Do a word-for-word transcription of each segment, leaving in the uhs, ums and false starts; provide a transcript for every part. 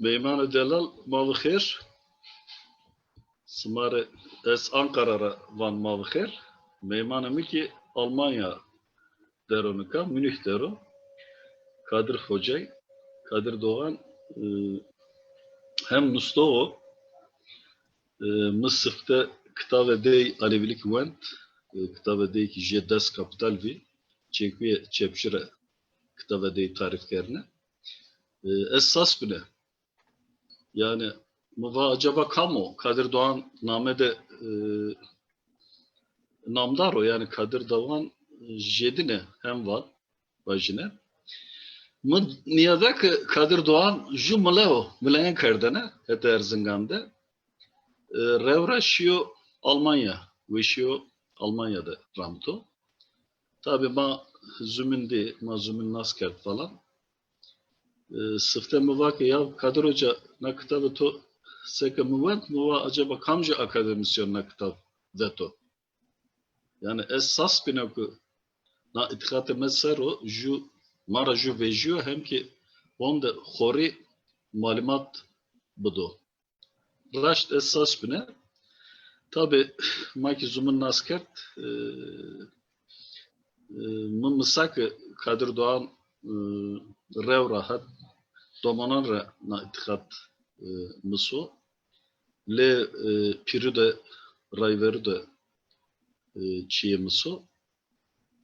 Meymanê delal, ma bi xêr. Sima rê ez Ankara ra van ma bi xêr. Meymanê mi kî Almanya der o nika, Münih der o. Kadir Hocay. Kadir Doğan, e, hem nustox o, e, mi sifte kitavê dey Alevîlik wend, e, kitavê dey kî jê des kapital vî, çekuye Çepçi ra kitavê dey tarîf kerdêne. E, ez sas bine. Yanî mi va acaba kam o? Kadir Doğan name de, e, namdar o. Yanî Kadir Doğan, e, jêdine hem val, vajîne. Mi nîyada ke Kadir Doğan ju mile o, mileyan kerdêne hetê Erzingan de. E, rew ra şîyo Almanya, weşîyo Almanya de ramito. Tabî ma zumîn dî, ma zumîn nas kerd falan. E, sifte mi va ke, ya Kadir Hoca, na kitabê to seke mi wend, mi va acaba kamci akademisyen na kitab veto? Yanî ez sas bîne ke na îtîqatê mi ser o, ju, ma ra ju vejîyo, hem kî honde xorî malumat bido. Raşt ez sas bîne. Tabî ma kî zumîn nas kerd, e, e, mi misa ke Kadir Doğan, e, rew ra het domanan ra na îtîqat, e, miso. Lê, e, pîrû de, rayverû de, e, çîyê miso.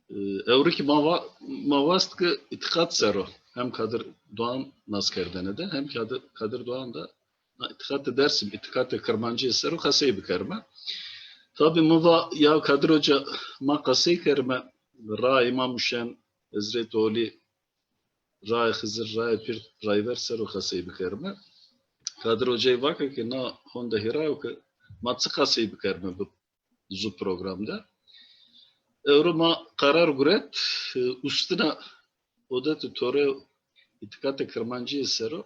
E, ewro kî ma va-, ma wast ke îtîqat ser o hem Kadir Doğan nas kerdene de, hem Kadir, Kadir Doğan de na îtîqatê Dersim, îtîqatê Kirmancîye ser o qesey bikerime. Tabî mi va, ya Kadir Hoca, ma qesey kerime, raa Îmam Huşen, Hezretî Olî, rae Xizir, rae Pîr, rayver ser o qesey bikerime. Kadir Hocayî vake ke na honde hîra yo ke ma çi qesey bikerime bi zu program de. Ewro ma qerar guret, e, ustîna odet û tore û îtîqatê Kirmancîye ser o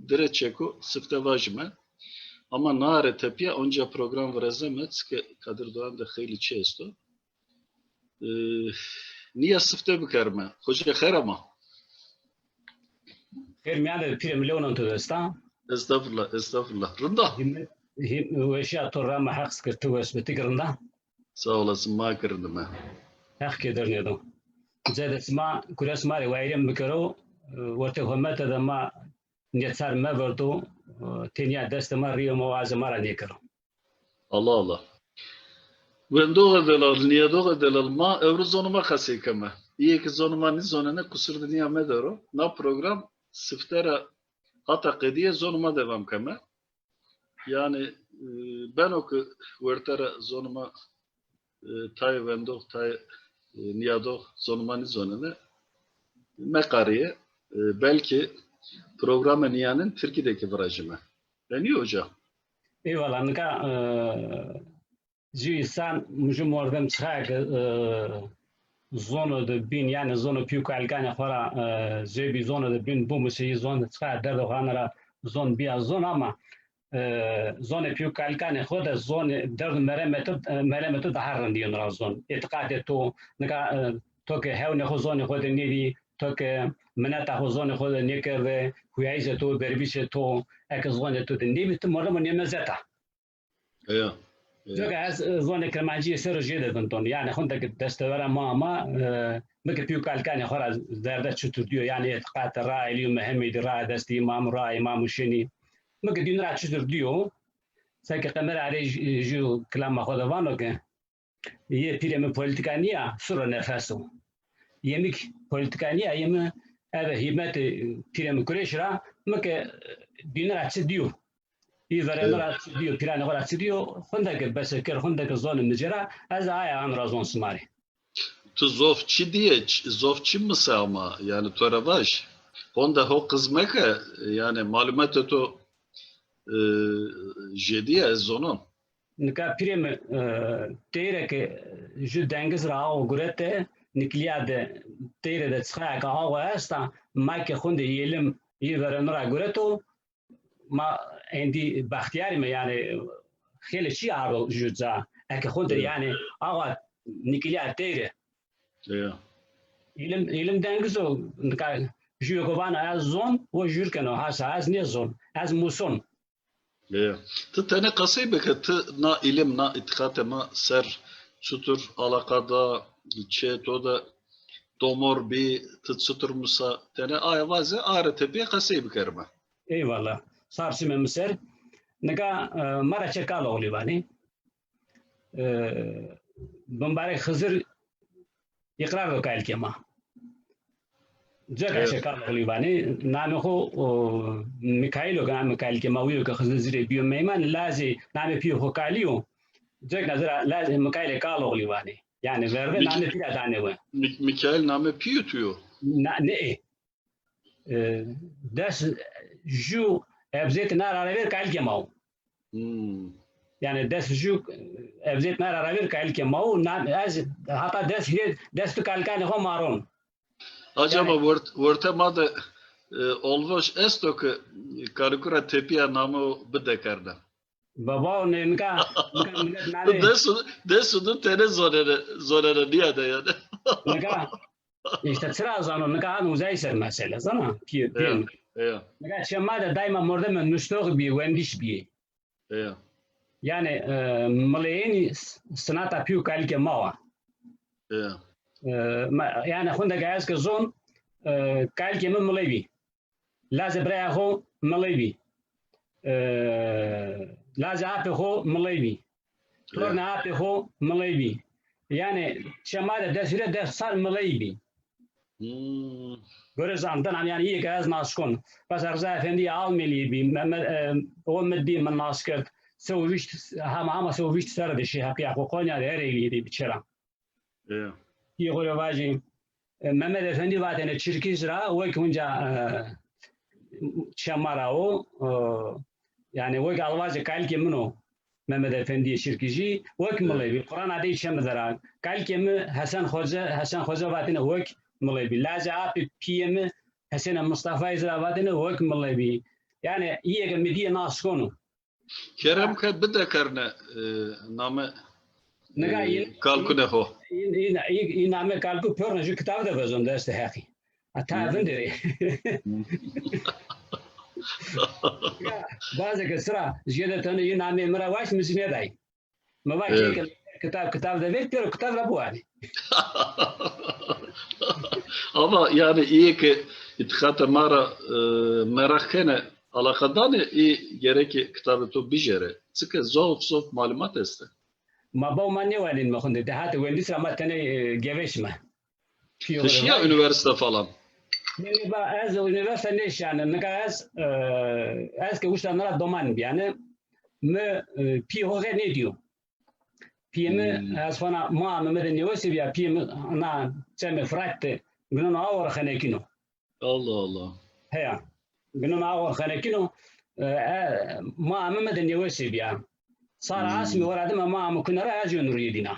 dire çeko sifte vajîme. Ama nare tepîya onca program virezeme, çike Kadir Doğan de xeylî çi esto. E, nîya sifte bikerime. Hoca, xêr ama. Xêr mîyan de pîrê mi, lew non to desta. Estağfurullah, estağfurullah. Rind a? Hîm-, hîm-, weşîya to ra ma Heq zikir, ti wes bi, ti kî rind a? Sağ olasın, ma kî rind îme. Heq keder nêdo. Zede sima, kure sima rê wayîrê mi bikero, wertê homete de ma nêçar meverdo, tenya destê ma, rîyê ma, wazê ma ra nêkero. Allah Allah. Wendoxê delal, nîyadoxê delal, ma ewro zonê ma qesey keme. Îyê ke zonê ma nîzonêne, qusur de nîya medero. Na program sifte ra hata qedîye zonê ma devam keme. Yanî, e, beno ke werte ra zonê ma, e, tayê wendox, tayê, e, nîyadox zonê ma nîzonêne, meqarîye, e, belkî programê nîyanên tirkî de kî virajîme. E, nîyo hoca? Eyvallah, nika, e, ju însan, ju mordem çiqayê ke, e, zono de bîn, yanî zono pî û kalikanê xo ra, e, zewbî zono de bîn, bimusê, yî zon de çiqayê derd o, xo ana ra zon bîya zon ama, e, zonê pî û kalikanê xo de zonê derd û meremê to, e, meremê to daha rind yeno ra zon. Îtîqatê to, nika, e, to ke hewnê xo zonê xo de nêdî, to ke mineta xo zonê xo de nêkerde, huyayîşê to, berbîşê to, eke zonê to de nêbî, ti mordemo nêmezet a. Eya, eya. Coka ez, e, zonê Kirmancîye ser o jêde vindon. Yanî honde ke destewera ma ama, e, mi ke pî û kalikanê xo ra derde çitur dîyo. Yanî îtîqatê ra Elî û Mihemedî, ra destê Îmam, ra Îmam Huşenî. Mi ke dîn ra çitur dîyo. Seke qemera rê ju, ju kilama xo de vano ke Yê pîrê mi polîtîka nîya, siro nefes o. Yê mi kî polîtîka nîya, yê mi eve hîmetê pîrê mi Kurêş ra, mi ke dîne ra çi dîyo, î verêne ra çi dîyo, pîranê xo ra çi dîyo, hunde ke bese kerd, hunde ke zonê mi cêra, ez aye ano ra zon sima rê. Tu zof çi dîye, ç-, zof çi mise ama, yanî to ra vaj. Honde ho qiz meke, yanî malumatê to, e, jêdîye, ez zonon. Nika pîrê mi, e, teyre ke ju dengiz ra awe gurete, nikilîya de teyre de çiqaya ke awe esta, ma ke xunde yê lim yê verêne ra gureto, ma endî bextîyar îme, yanî xêlê çî ardo ju ca. Eke xunde, evet, yanî awa nikilîya teyre. Ya. Îlim, îlim dengiz o, nika Jûyo ke vano ez zon, o jûr keno, hasa ez nêzon, ez muson. Ti tenê qesey bike, ti na îlim, na îtîqatê ma ser çitur alaqada, çê to de domor bî, ti çitur musa, tenê aye vaze, aye rê tepîya qesey bikerime. Eyvallah. Sar çimê mi ser. Nika e, ma ra çê Kaloxlî vanê. E, bimbarek Xizir îqrar do kalikê ma. Cek a çê Kaloxlî vanê. Namê xo Mîkaîl o ke namê kalikê ma wî yo ke Xizir ci rê bîyo meyman, lazê namê pîyê xo Kalî yo. Cek na ci ra lazê Mîkaîlê Kaloxlî vanê. Yanî verde namê pî ra danê we. Mîkaîl namê pîyê tu yo? Na, nê. E, des jû evzêtê na ra revêr kalikê ma wo. Hmm. Yanî des jû evzêtê na ra revêr kalikê ma wo. Na, ez hata des hîrê, des tu kalikanê xo ma ron. Acaba yanî, wert, werte ma de e, olvoş esto ke kaliku ra tepîya name bide kerde? Baba, ne nika, nika millet nane. Des û, des û du tenê zonene, zonene nîyade yanî. Nika, îşte çira zano, nika an uzay ser mesele, zana? Pî, pî. Nika çê ma de daîma mordemê nuştox bî, wendiş bî. Yanî e, mileyênî sinata pî û kalikê ma wa. E, ma, yanî xunde ke ez ke zon, e, kalikê mi miley bî. Lazê birayê xo miley bî. E, lazê apê xo miley bî. Tornê apê xo miley bî. Yanî çê ma de des hîrê des sar miley bî. Hmm. Gore zan, din am yanî îyê ke ez nas kon. Mesela Riza Efendî Almelî bî, Mehmet, e, o mi dî, mi nas kerd. Se û vîşt, hema, hema se û vîşt serre de şî hepîya xo Konya de, Ereğlî de bî çê ra. Îyê xo rê vajî, e, Mehmet Efendî vatêne Çirkîz ra, wek hunca, e, çê ma ra o, e, yanî wek alvacê kalikê min o. Mehmet Efendîyê Çirkîjî wek miley bî. Quran adey çê mi der a. Kalikê mi Hesen Xoce, Hesen Xoce vatêne wek miley bî. Lazê apê pîyê mi Hesêne Mistefayî ci ra vatêne wek miley bî. Yanî îyê ke mi dîye nas kono. Kerem ke bide kerne e, name e, kalkunê ho. Î, î, î, î name kalku pêrune jû kitab de vezon destê Heqî. A, ta vinderê. Ya, bazê ke sira jêde tene yê namê mi ra waşt, mi ci nêday. Mi va kê ke kitab, kitab de ver, pêro kitab ra biwanê. Ama yanî îyê ke îtîqatê ma ra e, meraq kenê, alaqadanê, î gereke kitabê to bijêrê. Çike zof zof malumat estê. Ma baw ma nêwanên, mi xunde. Dehatê wendis ra ma tenê e, geveşîme. Ti şîya unîversîte falan? Nê, nê, ba, ez unîversîte nêşîyane. Nika ez, e, ez ke uşta na ra doman bîyane, mi, e, pîyê xo xêr nêdîyo. Pîyê mi, hmm, ez xona ma mi mi de nêwesê bîya, pîyê mi na çemê Firat de ginono awe ra xenekîno. Allah Allah. Heya. Ginono awe ra xenekîno, e, e, ma mi mi de nêwesê bîya. Sara asmî ora dime ma mi kune ra ez yeno rîyê dîna.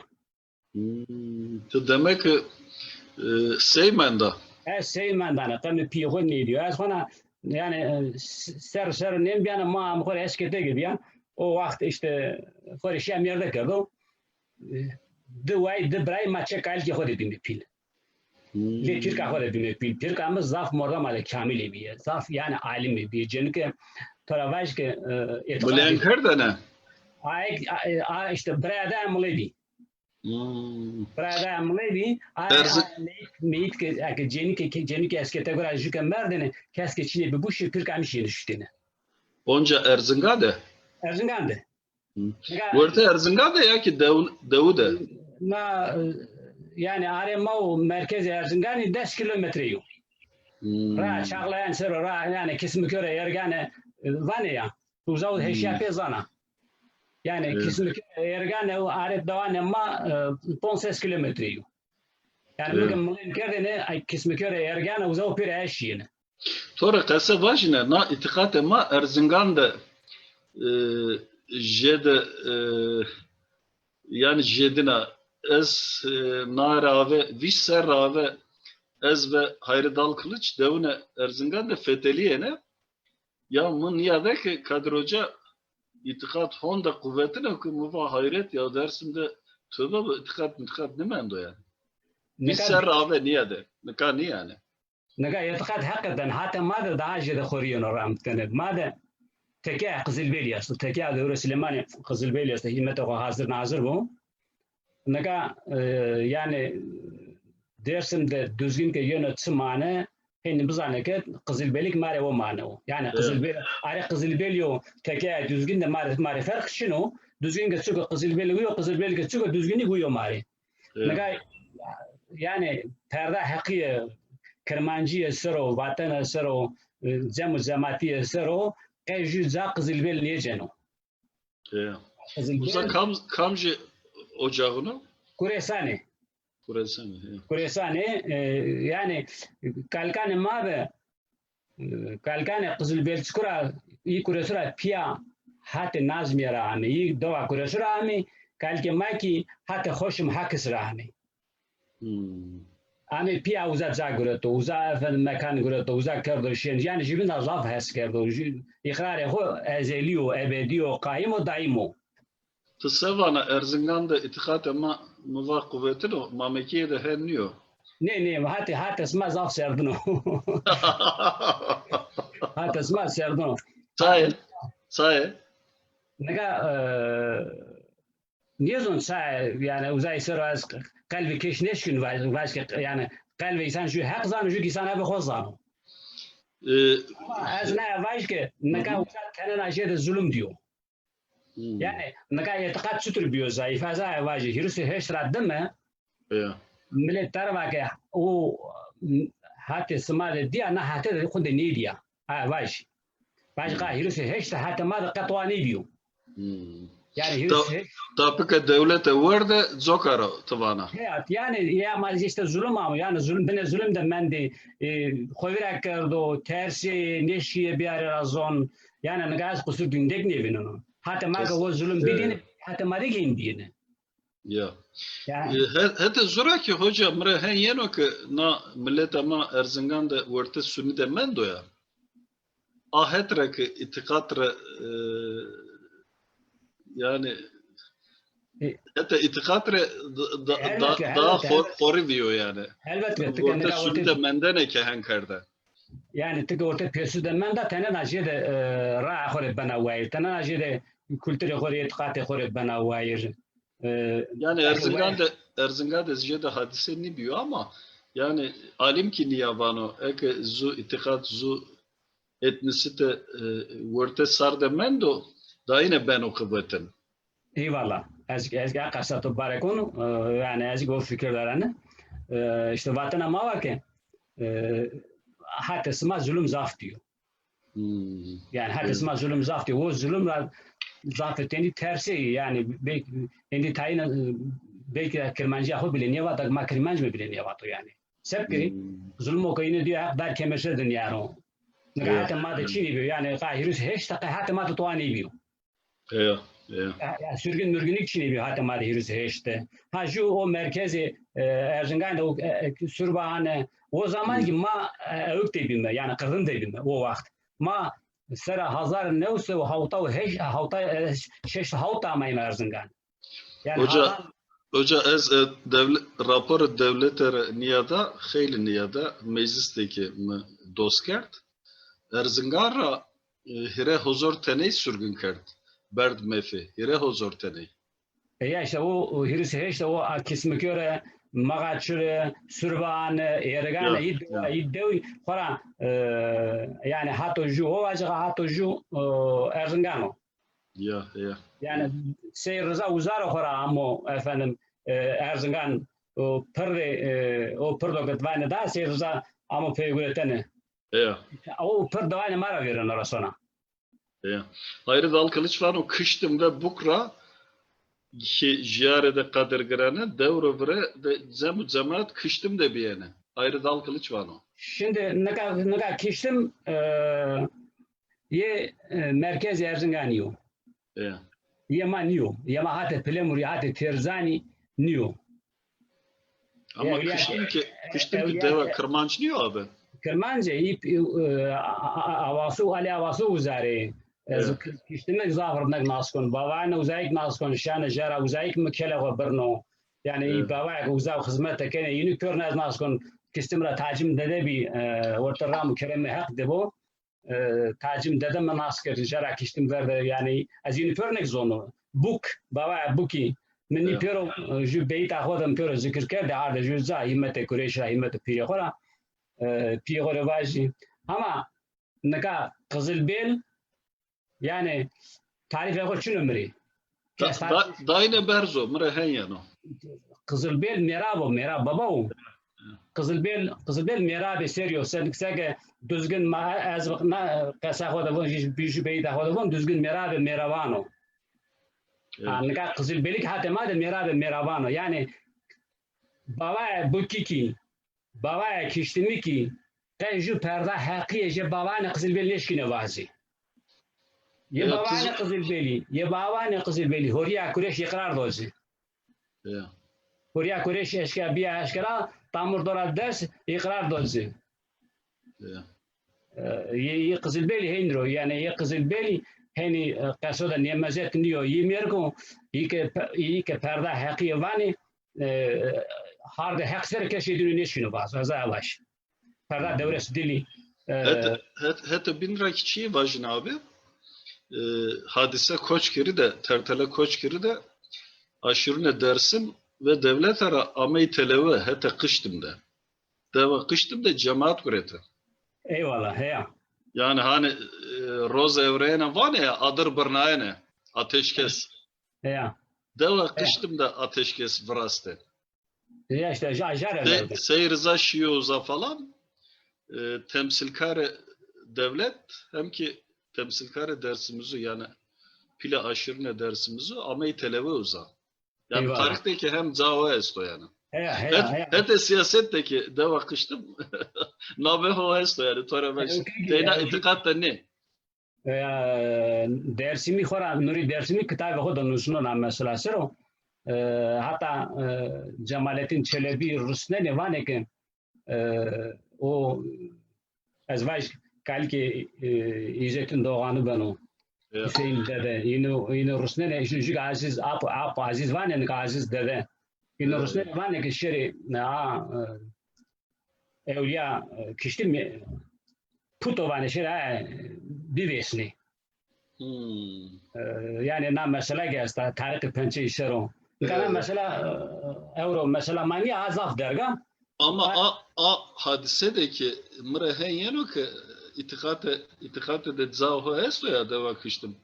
Hmm, ti demek ki e, sey menda. Ez sey mendane, qemê pîyê xo nêdîyo. Ez xona, yanî, e, s-, ser ser nêmbîyane, ma mi xo rê eskete ke bîya. O waxt îşte xo rê şîya mêrde kerdo. E, di way, di biray ma çê kalikê xo de bîme pîl. Hmm. Lê pîrka xo de bîme pîl. Pîrka mi zaf mordema de kamilê bîye. Zaf yanî alimê bîye. Cenike to ra vaj ke e, îtîqat. Mileyen kerdene? A, a, a, îşte biraya de Emilê bî. Hmm. Biraya de Emilê bî. A, Erzin- a, meyit, meyit ke, eke cenike, ke cenike eskete gura jû ke merdene, kes ke çinê bibuşê, pîrka mi şîyêne şutêne. Onca Erzingan de? Erzingan de. Wertê Erzingan de ya ki dew, dewu de? Na, yanî arê ma û merkezê Erzinganî des kîlometre yo. Hmm. Ra Çağlayan ser o, ra yanî Kismikore, Ergane, e, vanê ya. Uza û heşîya pê zana. Yanî Kismikore, Ergane û arê dewanê ma, e, ponc ses kîlometre yo. Yanî mi ke milim kerdêne, ay Kismikore, Ergane, uza û pêro ez şîyêne. To rê qese vajîne, na îtîqatê ma Erzingan de e, jêde e, yanî jêdîna ez e, naye ra ave, vîst serre ave ez ve Hayri Dal Kılıç dewine Erzingan de fetelîyêne. Ya mi nîyade ke Kadir Hoca îtîqat honde quvetine ke mi va hayret ya, Dersim de tövbe bi îtîqat mîtîqat nêmendo yanî. Vîst serre ave nîyade, nika nî yanî. Nika îtîqat heqeten hate ma de daha jêde xorî yeno ram bikene. Ma de tekeya Qizilbelî esto. Tekeya Dewrê Silêmanî Qizilbelî esto. Hîmete xo hazir nazir bo. Nika, e, yanî Dêrsim de Duzgin ke yeno çi mane, hênî bizane ke Qizilbelî ke ma rê o mane o. Yanî Qizilbelî, arê Qizilbelî û tekeya Duzgin de ma rê, ma rê ferq çin o. Duzgin ke çik o Qizilbelî uyo, Qizilbelî ke çik o Duzginî uyo ma rê. Nika, yanî perda heqîye, Kirmancîye ser o, vatene ser o, e, cem û cematîye ser o, qey jû ca Qizilbelî nêceno. Uza kam, kamcî ocaxin o? Kurêsanê. Kurêsanê, ya. Kurêsanê, e, yanî kalkanê ma bi, e, kalkanê Qizilbelçiku ra, î Kurêsu ra pîya hatê Nazmîye ra amê, î dewa Kurêsu ra amê, kalkê ma kî hatê Xoşim Hakis ra amê. Hmm. Amê pîya uza ca gureto, uza efendim mekan gureto, uza kerdo şên. Yanî jübîn ra zaf hes kerdo. Jü-, îqrarê xo ezelî yo, ebedî yo, qayîm o, daîm o. Ti se vana, Erzingan de îtîqatê ma, mi va, quwetin o, Mamekîye de hen nîyo? Nê, nê, hatê, hatê sima zaf serdin o. Hatê sima serdin o. Çaye? Çaye? Nika, e, nêzon ça, yanî uzay ser o ez qelbê kes nêşkin vaj, vaj ke, yanî qelbê însan jû heq zano, jû ke însan ebe xo zano. E, ama ez naya vaj ke nika uza tenena jêde zulm dîyo. Hmm. Yanî nika îtîqat çitur bîyo zayîf? Ez aya vajî, hîris û heşt ra dime, ya, milet derva ke o hatê sima de dîya, na hate de xo de nêdîya. Aya vajî. Vajî qa hîris û heşt de hatê ma de qet wa nêbîyo. Hmm. Yanî hîris û heşt. Tapike dewlete werde coka ro ti vana. Heyat, yanî ya ma îşte zulm amo, yanî zulm, binê zulm de mendê, e, xo vîra kerdo, tersê, nêşkîye biyarê ra zon. Yanî nika ez qusur dindek nêvîneno. Hatê ma ke o zulm bidîne, hatê ma de gên dîyene. Ya. Ya. E, he-, hetê zura kî hoca mi rê hen yeno ke na mileta ma Erzingan de werte sunî de mendo ya. A het ra ke îtîqat ra, e, yanî, e, heta îtîqat ra da, da, elbet ke, da, daha elbet, xor-, elbet, xorî vîyo yanî. Elbet ke, ti ke werte nika sunî de mendene ke hen kerde. Yanî ti ke orte pêsu de menda, tenena jêde, e, raya xo rê bena wayîr, tenena jêde kulturê xo rê, îtîqatê xo rê bena wayîr. E, yanî belkî Erzingan de, Erzingan de jêde hadîse nîbîyo ama yanî alim kî nîya vano, eke zu îtîqat, zu etnîsîte, e, werte sar de mendo, dayîne beno qivetin. Eyvallah. Ez, ez a qesa to barekon, e, yanî ez o fikir darane. E, îşte vatena ma wa ke, e, hatê sima zulm zaf dîyo. Hmm. Yanî hatê sima zulm zaf dîyo. O zulm ra zaf tenî tersê, yanî belkî endî tayîne, belkî Kirmancîya xo bile nêvata, ma Kirmanc mi bile nêvato yanî. Sebkî zulmo ke îne dîyo heq dar kemeşe de nîyaro. Nika hatê ma de çinî bîyo. Yanî qa hîris heşt de qe hatê ma de towa nêbîyo. Eya, eya. Ya, ya, sürgün mürgünlük çinî bî hatê ma de hîris heşt de. Ha, jû o merkezê, e, Erzingan de, o, e, e, Surbaane, o zaman kî ma, e, ewk de bîme, yanî qirrin de bîme o waxt. Ma sera hezar new sey û hewta û heşt, hewta, e, şeşt hewt de ameyme Erzingan. Yanî Hoca, hezar Hoca, ez, e, dewle-, raporê dewlete rê nîyada, xeylî nîyada, meclis de kî mi dost kerd. Erzingan ra, e, hîrê hozor teney sürgün kerd. Berd mefê. Hîrê hozor teney. E, ya îşte o, o hîris heşt o, a, Kismikyo rê, Maxaçû rê, Surbaane, Êrigane, î dewa, î dew, xora, e, yanî hato jû o vacixa, hato jû, e, Erzingan o. Ya, ya. Yanî Sey Riza uza ra xora amo, efendim, e, Erzingan, o pirrê, e, o pirdo ke ti vanê da, Sey Riza amo pey guretene. Ya. O pir dewayne ma ra vêreno ra sona. Ya. Ayrı Dal Kılıç vano, kiştim ve buk ra ki jiyarê de qedirgirene, dewro vire de cem û cemaat kiştim de biyene. Ayrı Dal Kılıç vano. Şimdi nika, nika kiştim, e, yê, e, merkezê Erzinganî yo. Ya. Yê ma nîyo. Yê ma hatê Pilemurî, hatê Têrzanî nîyo. Ama Ewliya, kiştim ki, kiştim ki Ewliya dewa Kirmanc nîyo abi. Kirmanc e, î, e, a, a, a, Avasu, Alê Avasu uza rê. Ez kiştime zaf rind nas kon. Bavayne uzayik nas kon. Şane jara uzayik mi kele xo birno. Yanî î bavayek uza xizmete kenê. Înî kör nez nas kon. kiştim ra Tacim Dede bî, e, orta ram û keremê Heq de bo. E, Tacim Dede mi nas kir, jera kiştim ver de, yanî ez yînî pêro nêk zono. Buk, bawaya Bukî. Mi nî pêro, e, ju beyta xo de mi pêro zikir kerde, arde ju ca, hîmetê Kureyş ra, hîmetê pîrê xo ra. E, pîyê xo rê vajî. Hema nika Qizilbêl, yanî tarîfê xo çin o mi rê? Da-, da-, dayne berzo, mi rê hen yeno. Qizilbêl mêrab o, mêrab baba o. Qizilbêl, Qizilbêl mêrabê serî yo, se-, seke Duzgin ma, ez na qesa xo de von, jî, jî beyda xo de von, Duzgin mêrabê mêraban o. Ha, nika Qizilbêlî kî hetê ma de mêrabê mêraban o. Yanî bawaya Bukî kî, bawaya Kiştimî kî qe ju perda heqîye jê bawanê Qizilbêlî nêşkîne vazî. Yê bawanê Qizilbêlî, yê bawanê Qizilbêlî horîya Kureyş îqrar do ci. Horîya Kureyş eşkera, bîya eşkera, tamur dora dest, îqrar do ci. E, yê, yê Qizilbêlî hênî ro, yanî yê Qizilbêlî hênî, e, qeso de nêmezet nîyo, yî mêrg o, yî ke pe-, yî ke perda heqîye vanê, e, hardê Heq ser kes ê dînû nêşkîno vazo, ez a vaj. Perda dewres dilî, e, het-, het-, heta bîn ra kî çîyê vajîne abi, e, hadîse Koçgirî de, Tertele Koçgirî de aşîrûnê Dersim ve Dewlete ra ameyî telewe heta Qiştim de. Dewa Qiştim de cemaat gurete. Eyvallah, heya. Yanî hani, e, roz ewreyene vanê ya, adir birnayene, ateşkes. Heya. Dewa Qiştim de ateşkes viraste. Ya işte, ja-, jare Se-, Sey Riza şîyo uza falan, e, temsilkarê dewlet, hem kî temsilkarê Dersimî zu, yanî pîlê aşîrûnê Dersimî zu, ameyî telewe uza. Yanî tarîx de kî hem ca ho esto yanî. Heya, heya, heya. Hetê siyaset de kî Dewa Qiştim namê ho esto yanî. To ra vajî. Teyna îtîqat de nê. E, Dersimî xo ra, Nurî Dersimî kitabê xo de nusno na mesela ser o. E, heta, e, Cemalettin Çelebî rusnenê vanê ke, e, o, ez vaj kalikê, e, Îzettin Doğanî beno. Hüseyin Dede. Yînû, yînû rusnenê, ju-, jû ke Aziz, ap, ap Aziz vanê, nika Aziz Dede. Yînû rusnenê vanê ke şêrê, a, e, Ewlîya, e, Kiştimî puto vanê şêrê, e, bivêsnê. E, yanî na mesela ke esta, tarîxê pençeyî ser o. Nika na mesela, e, ewro mesela ma nîya, a zaf derg a. Ama a, a hadîse de kî mi rê hen yeno ke îtîqate, îtîqate de ca ho esto ya Dewa Kiştim.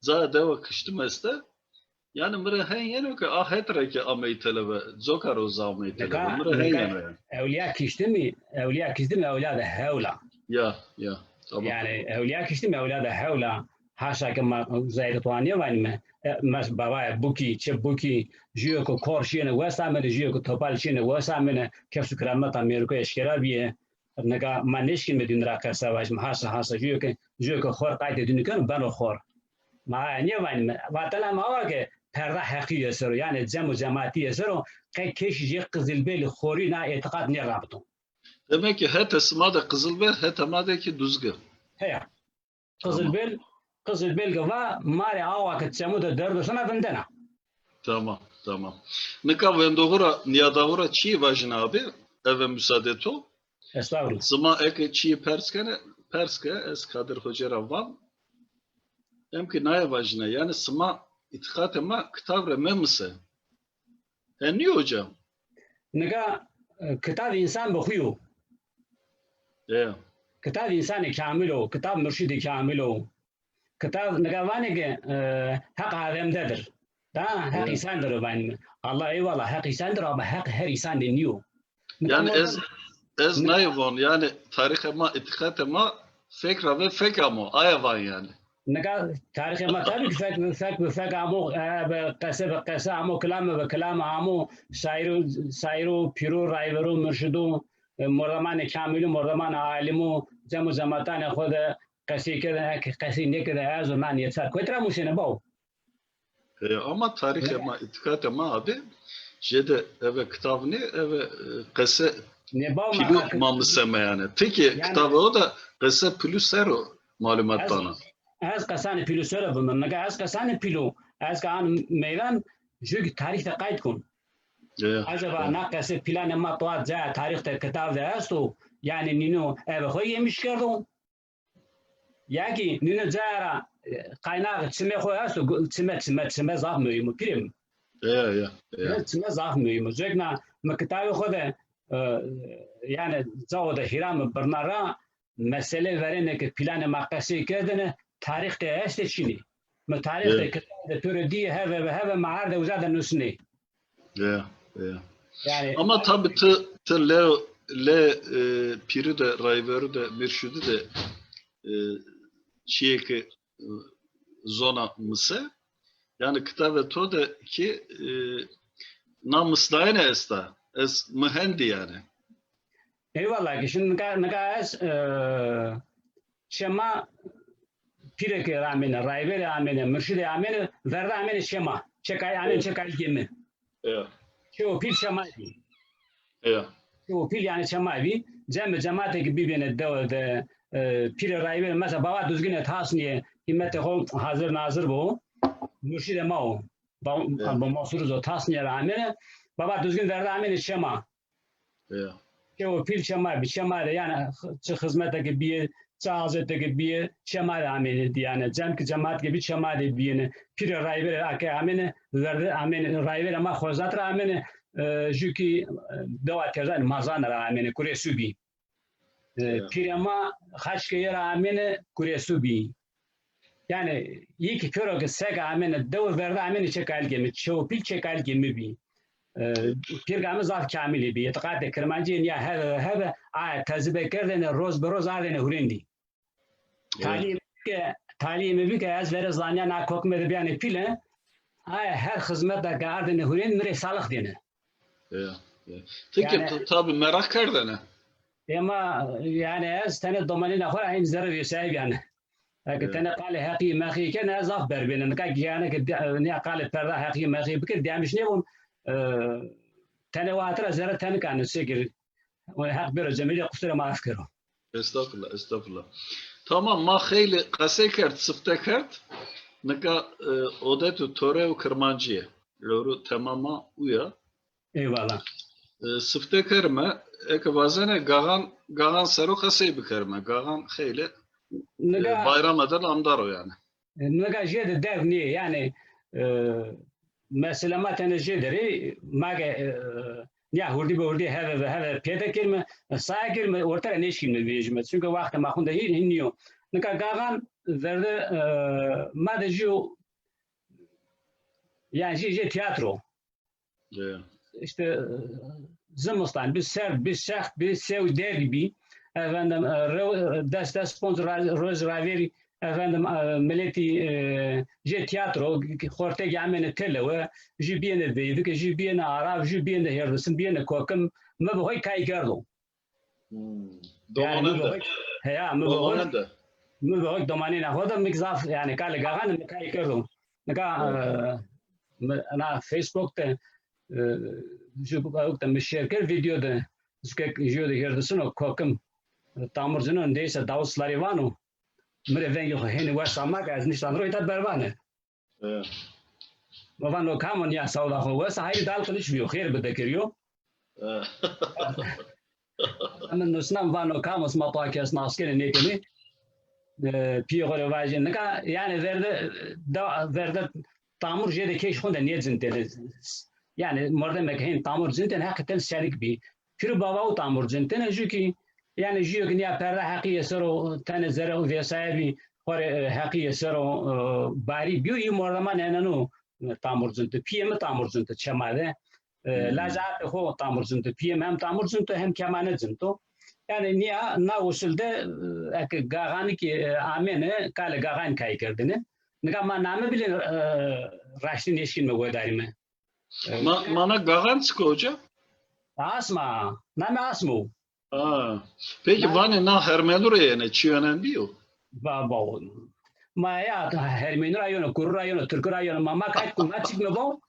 Ca Dewa Kiştim este. Yanî mi rê hen yeno ke a het ra kî ameyî telewe, coka ra uza ameyî telewe. Mi rê hen yeno yanî. Ewlîya Kiştimî, Ewlîya Kiştimî ewlîya de hewl a. Ya, ya. Tamam. Yanî Ewlîya Kiştimî ewlîya de hewl a. Haşa ke ma zayde to nêvanîme. E, mes bavayê Bukî, çi Bukî, jûyo ke kor şîyêne wes amêne, jûyo ke topal şîyêne wes amêne, kefs û kirameta mêriko eşkera bîye. Nika ma nêşkîme dîn ra qesa vajîme, hasa, hasa, jûyo ke, jûyo ke xor qaytê dînî keno, beno xor. Ma aye nêvanîme. Vatena ma wa ke perda heqîye ser o, yanî cem û cematîye ser o, qe kesî jê Qizilbêlî xorî na îtîqat nêrabito. Demek ki hete sima de Qizilbêl, hete ma de kî Duzgi. Heya. Tamam. Qizilbêl, Qizilbêl ke va, ma rê awa ke çemû de derdosena vindena. Tamam, tamam. Nika wendoxu ra, nîyadaxu ra çîyê vajîne abi, eve musade to. Estağfurullah. Sima eke çîyê pers kenê, pers ke, ez Kadir Hoca ra van. Hem ki naye vajîne, yanî sima îtîqatê ma kitab rê memise. He, nîyo hoca? Nika, e, kitab însan bi xwu yo. E. Kitab însanê kamil o, kitab murşidê kamil o. Kitab nika vanê ke, e, Heq Adem de dir. Da, Heq însan dir vanê. Allah eyvallah, Heq însan dir ama Heq her însan de nîyo. Nika yanî ma ez, ez nayê von, yanî tarîxê ma, îtîqatê ma fek ra ve fek amo, aye van yanî. Nika tarîxê ma tabî ki fek bi fek bi fek amo, e, bi qese bi qese amo, kilame bi kilame amo, şaîro, şaîro, pîro, rayvero, murşido, e, mordemanê kamîlo, mordemanê alîmo, cem û cematanê xo de qesey kerdêne, eke qesey nêkerdêne, ez û nan yeter. Kotî ra musêne bawo? E, ama tarîxê ma, îtîqatê ma abi, jêde eve kitab nê, eve, e, qese pîlû ma miseme yanî. Ti kî kitabê ho de qese pîlû ser o malumat dana. Ez qesanê pîlû ser o bimim. Nika ez qesanê pîlû, ez ke an meydan, jû kî tarîx de qayt kon. Ya, ya. Acaba na qese planê ma toa caya tarîx de, kitav de esto? Yanî nîno ebe xo yemiş kerdo? Ya kî nîno caya ra, e, qaynaxê çimê xo esto? Gu-, çime, çime, çime zaf muhîm o, pîrê mi. Ya, ya, ya. Ya, çime zaf muhîm o. Cekna mi kitavê xo de, e, yanî cao de hîra mi birna ra, mesele verêne ke planê ma qesey kerdêne, tarîx de estê çinê. Mi tarîx de, ya, kitabê de pêro dîye, heve ve heve ma erde uza de nusnê. Ya, ya. Yanî ama tabî ti, ti le, le, e, pîrî de, rayverû de, murşidî de, e, çîyê ke, e, zona mise, yanî kitabê to de kî, e, na misnayene esta. Ez mi hendî yanî. Eyvallah ki, şimdi nika, nika ez, e, çê ma pîreke ra amêne, rayverê amêne, murşidê amêne, verde amêne çê ma. Çê kay-, amêne çê kalikê mi. Ya. Çê û pîl çê ma bî. Ya. Çê û pîl yanî çê ma bî. Cem û cematekî bibêne dewe de, e, pîre rayverê, mesela Baba Duzgîne tasnîye, hîmetê xo hazir nazir bo. Murşidê ma o. Ba-, ya, Baba Mosur Uzo tasnîye ra amêne. Baba Duzgîn verde amêne çê ma. Ya. Çê û pîl çê ma bî, çê ma de, yanî çi xizmeteke bîye, çi hazetekî bîye, çê ma de amêne dî, yanî cem ki cematkî bî, çê ma de bîyêne. Pîre rayverê ake amêne, verde amêne, rayverê ma Xozat ra amêne, e, jû kî, e, dewa Terzan Mazan ra amêne, Kuresû bî. E, ya. Pîrê ma Xaçkeyê ra amêne, Kuresû bî. Yanî yê kî pêro ke seke amêne dewe, verde amêne çê kalikê mi, çê û pîl çê kalikê mi bî. E, pîrga mi zaf kamilî bî. Îtîqatê Kirmancîye nîya heve heve aye tezîbe kerdêne, roz bi roz ardêne hurêndî. Ya. Talîyê mi ke, talîyê mi bî ke ez verê zanîya na kokime de bîyane pîle, aye her xizmeta ke ardêne hurênd mi rê salix dêne. Ya, ya. Ti kî, yanî, t-, tabî meraq kerdêne. Ema, yanî, ez tenê domanîna xo ra hên zerrê vêsayî bîyane. Eke, ya, tenê qalê heqî meqî kene, ez zaf berbêne. Nika gîyane ke de-, nîya qalê perda heqî meqî bikir, dîyamiş nêbon, e, tenê wahit ra zerre tenikane, sekir. Heq bêro cemilî, qusûrê ma ef kero. Estağfurullah, estağfurullah. Tamam, ma xeylê qesey kerd, sifte kerd. Nika, e, odet û tore û Kirmancîye. Ewro temama uya. Eyvallah. E, sifte kerime, eke vazene Gaxan, Gaxan ser o qesey bikerime. Gaxan xeylê, e, nika bayrame de namdar o yanî. E, nika jêde derg nîyê, yanî, e, mesela ma tenê jêde rê, ma ke, e, nîya hurdî bi hurdî heve ve heve pêde kerime, saya kerime, orte ra nêşkînime vejîme. Çunke wextê ma xo de hîn, hîn nîyo. Nika Gaxan verde, e, ma de jû, yanî jê, jê tîyatro. Ya. Îşte, e, zimistan bî, serd bî, sext bî, sew derdî bî. Efendim, e, rew-, des, des ponc ra-, roj ravêrî, efendim, e, miletî, e, jê tîyatro, xortegî amêne têlewe, jû bîyêne veyvike, jû bîyêne arav, jû bîyêne hêrdisin, bîyêne kokim. Mi bi hoy kay kerdo. Hmm. Yanî mi bi hoy, heya, mi bi hoy, mi bi hoy domanîna xo de mi zaf, yanî, kalê Gaxan mi kay kerdo. Nika, e, mi na Facebook de, e, jû awk de mi şêr kerd, vîdeo de, zikek jû de hêrdisino, kokim, e, tamur cino, ndeyse Davut Slarî vano, mi rê vengê xo hênî wes ama ke ez niştan ro îta bervane. E. Mi vano, kam o nîya sawda xo wes a? Hayrî Dal Kiliç bîyo, xêr bide kerîyo. E. Mi nusna, mi vano, kam o, sima toa kes nas kenê nêkenê. E, pîyê xo rê vajî. Nika, yanî verde, da, verde tamur jêde keyş xo de nêcintêne. Yanî mordemê ke hên tamur cintêne, heqîqeten senik bî. Pîr û bava û tamur cintêne, jû kî, yanî jûyo ke nîya perda heqîye ser o, tenê zerre û vêsaye bî, xo rê, e, heqîye ser o, e, barî bîyo, yî mordeman eneno, e, tamur cinto. Pîyê mi tamur cinto çê ma de. E, lajê apê xo tamur cinto. Pîyê mi hem tamur cinto hem kemane cinto. Yanî nîya na usul de, e, eke Gaxanî kî, e, amêne, kalê Gaxanî kay kerdêne. Nika ma name bîle, e, raştî nêşkînme wedarîme. E, ma, ma na Gaxan çik o hoca? Asma. Name Asma o. Ha. Peki, vanê na Hermenû rê yene, çî önemli bîyo? Va, va. Ma ya Hermenû ra yeno, Kurû ra yeno, Tirkû ra yeno, ma, ma kay, ma çik mi bo?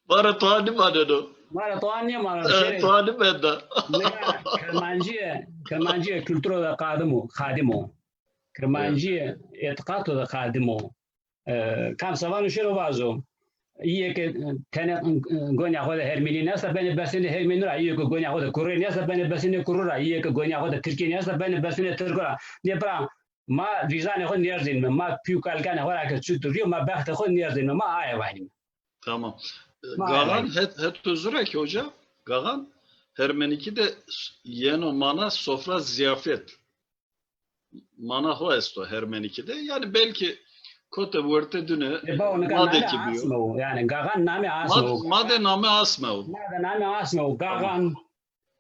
Ma ra toa nêmaneno. Ma ra toa nêmaneno. E, şêrê. Toa nêmenda. Nika Kirmancîye, Kirmancîye kulturo de qadim o, xadim o. Kirmancîye îtîqato de qadim o. E, kam se vano şêro vazo. Îyê ke, e, tenê, e, gonya xo de hermînî nêesta, benê besenê hermînû ra. Îyê ke gonya xo de kurrê nêesta, benê besenê kurrû ra. Îyê ke gonya xo de tirkî nêesta, benê besenê tirkû ra. Nê pira ma vîzanê xo nêrzînîme. Ma pî û kalikanê xo ra ke çut rîyo, ma bextê xo nêrzînîme. Ma aye vanîme. Tamam. E, ma aye Gaxan vanîme. Het, het huzura ki hoca, Gaxan Hermenîkî de s-, yeno mana sofra ziyafet. Mana xo esto Hermenîkî de. Yanî belkî kote werte dune, e, bawo, nika ma de name kî bîyo. Asme o. Yanî Gaxan name asme o. Ma, ma de name asme o. Ma de name asme o. Tamam. Gaxan,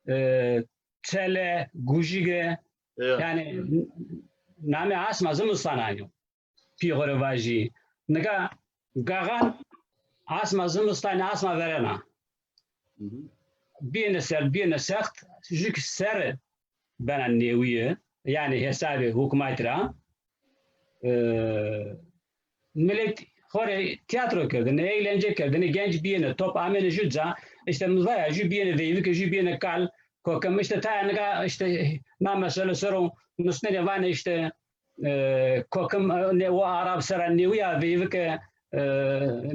e, Çele, Gujige. Ya. Yanî n-, name asma zimistan anîyo. Pî xo rê vajî. Nika Gaxan asma zimistanî, asma verena. Hı hı. Bîyêne serd, bîyêne sext, jû kî serre bena nêwîye, yanî hesabê hukmatî ra. E, milet xo rê tîyatro kerdêne, eğlence kerdêne, genc bîyêne top, amêne jû ca, îşte mi va ya, jû bîyêne veyvike, jû bîyêne kal, kokim, îşte taya nika, îşte na mesele ser o nusnenê, vanê îşte, e, kokim, e, nê o arab sera nêwîya, veyvike, e,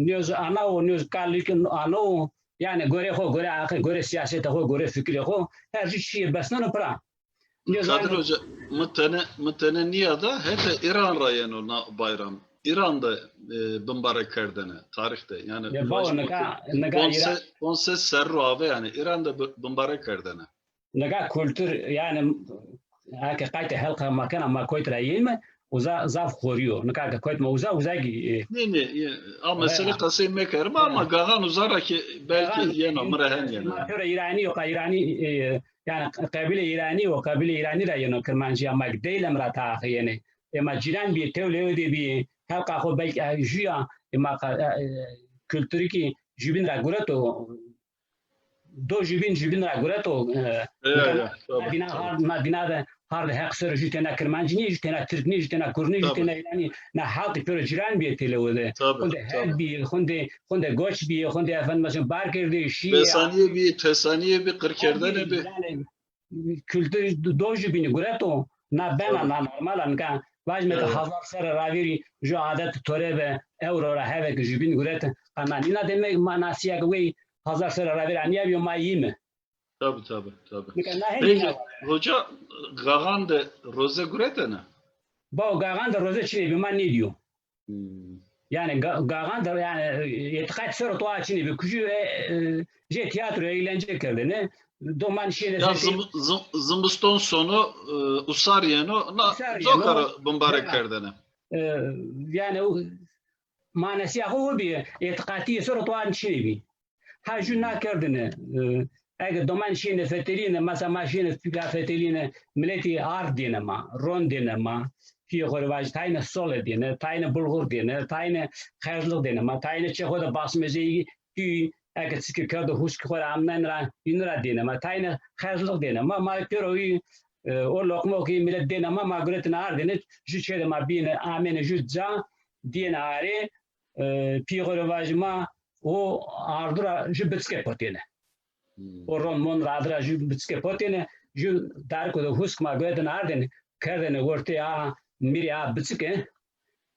nêz ana o, nêz kalik ana o. Yanî gorê xo, gorê aqil, gorê sîyasetê xo, gorê fikrê xo, her jû çîyê besneno pira. Nêz Kadir Hoca, mi tenê, mi tenê nîyada, hetê Îran ra yeno na bayram. Îran de, e, bimbarek kerdêne, tarîx de. Yanî, e, bawo, nika, nika ponc sey, Îran ponc sey serrû ave, yanî Îran de bi-, bimbarek kerdêne. Nika kultur, yanî, eke qaytê helqa ma kena, ma koyt ra yîme, uza zaf xorî yo. Nika ke koyt ma uza, uza kî, e, nê, nê, e, a mesele qesey mekerime, ama Gaxan uza ra kî belkî yeno, mi ra hen yeno. Ma pêro Îranî yo, qa Îranî, e, yanî qebîle Îranî yo, qebîle Îranî ra yeno Kirmancîya ma kî, Deylem ra taxe yenê. E, ma cîran bîyê, tewlê ewê de bîyê, helqa xo belkî, e, jû ya, e, ma qa, e, e, kulturî kî jûbîn ra gureto, do jûbîn, jûbîn ra gureto, e, ya, nika ya, na, tabii, na dîna, tabii, hard, na dîna de hard heq ser o, jû têna Kirmanc nîyê, jû têna Tirk nîyê, jû têna Kurd nîyê, jû, tabii, têna Îranî nîyê. Na halqî pêro cîran bîyê têlewê de. Tabii, xwendê, tabii, xwendê goç bîyê, xwendê efendim mesela bar kerdê, şîyê. Besanîye bîyê, tesanîye bî, qirkerdene bî. Yanî, kultur do jûbînî gureto, na bena, tabii, na normal a. Nika vajime ke, evet, hazar serre ravêrî jû adet tore be, ewro ra heve ke jûbîn gurete, qa na nîna demek ma na sîya ke wey hazar serre ravêrî anîyabîyo ma yîme. Tabii, tabii, tabii. Nika na hên nîna. Peki, hoca, Gaxan de roze guretene? Bawo, Gaxan de roze çinê bî, ma nêdîyo. Hmm. Yanî Ga-, Gaxan de, yanî, îtîqat ser o toa çinê bî. Kujî, e, e, jê tîyatro, eğlence kerdêne. Doman şîyêne. Ya zim-, zim-, zimiston sono, e, usar yeno, na, usar yeno, coka ra bimbarek kerdêne. E, yanî o, manasîya xo o bîye, îtîqatîye ser o toa çinê bî. Ha jû na kerdêne, e, eke doman şîyêne fetelîyêne, mesela ma şîyêne fîka fetelîyêne, miletî ard dêne ma, ron dêne ma, pîyê xo rê vajî, tayêne sole dêne, tayêne bulxur dêne, tayêne xerclix dêne ma, tayêne çê xo de basmeceyî tûy, eke çike kerdo huskî xo rê amnenî ra, înî ra dêne ma, tayêne xerclix dêne ma, ma pêro î, e, o loqmo ke î milet dêne ma, ma guretêne ardêne, jû çê de ma bîyêne, amêne jû ca, dîyêne arê, e, pîyê xo rê vajî ma, o ardu ra jû biçike potêne. Hmm. O ron mon ra ardu ra jû biçike potêne, jû dariko de husk ma guretêne ardêne, kerdêne wertê a mîrê a biçike,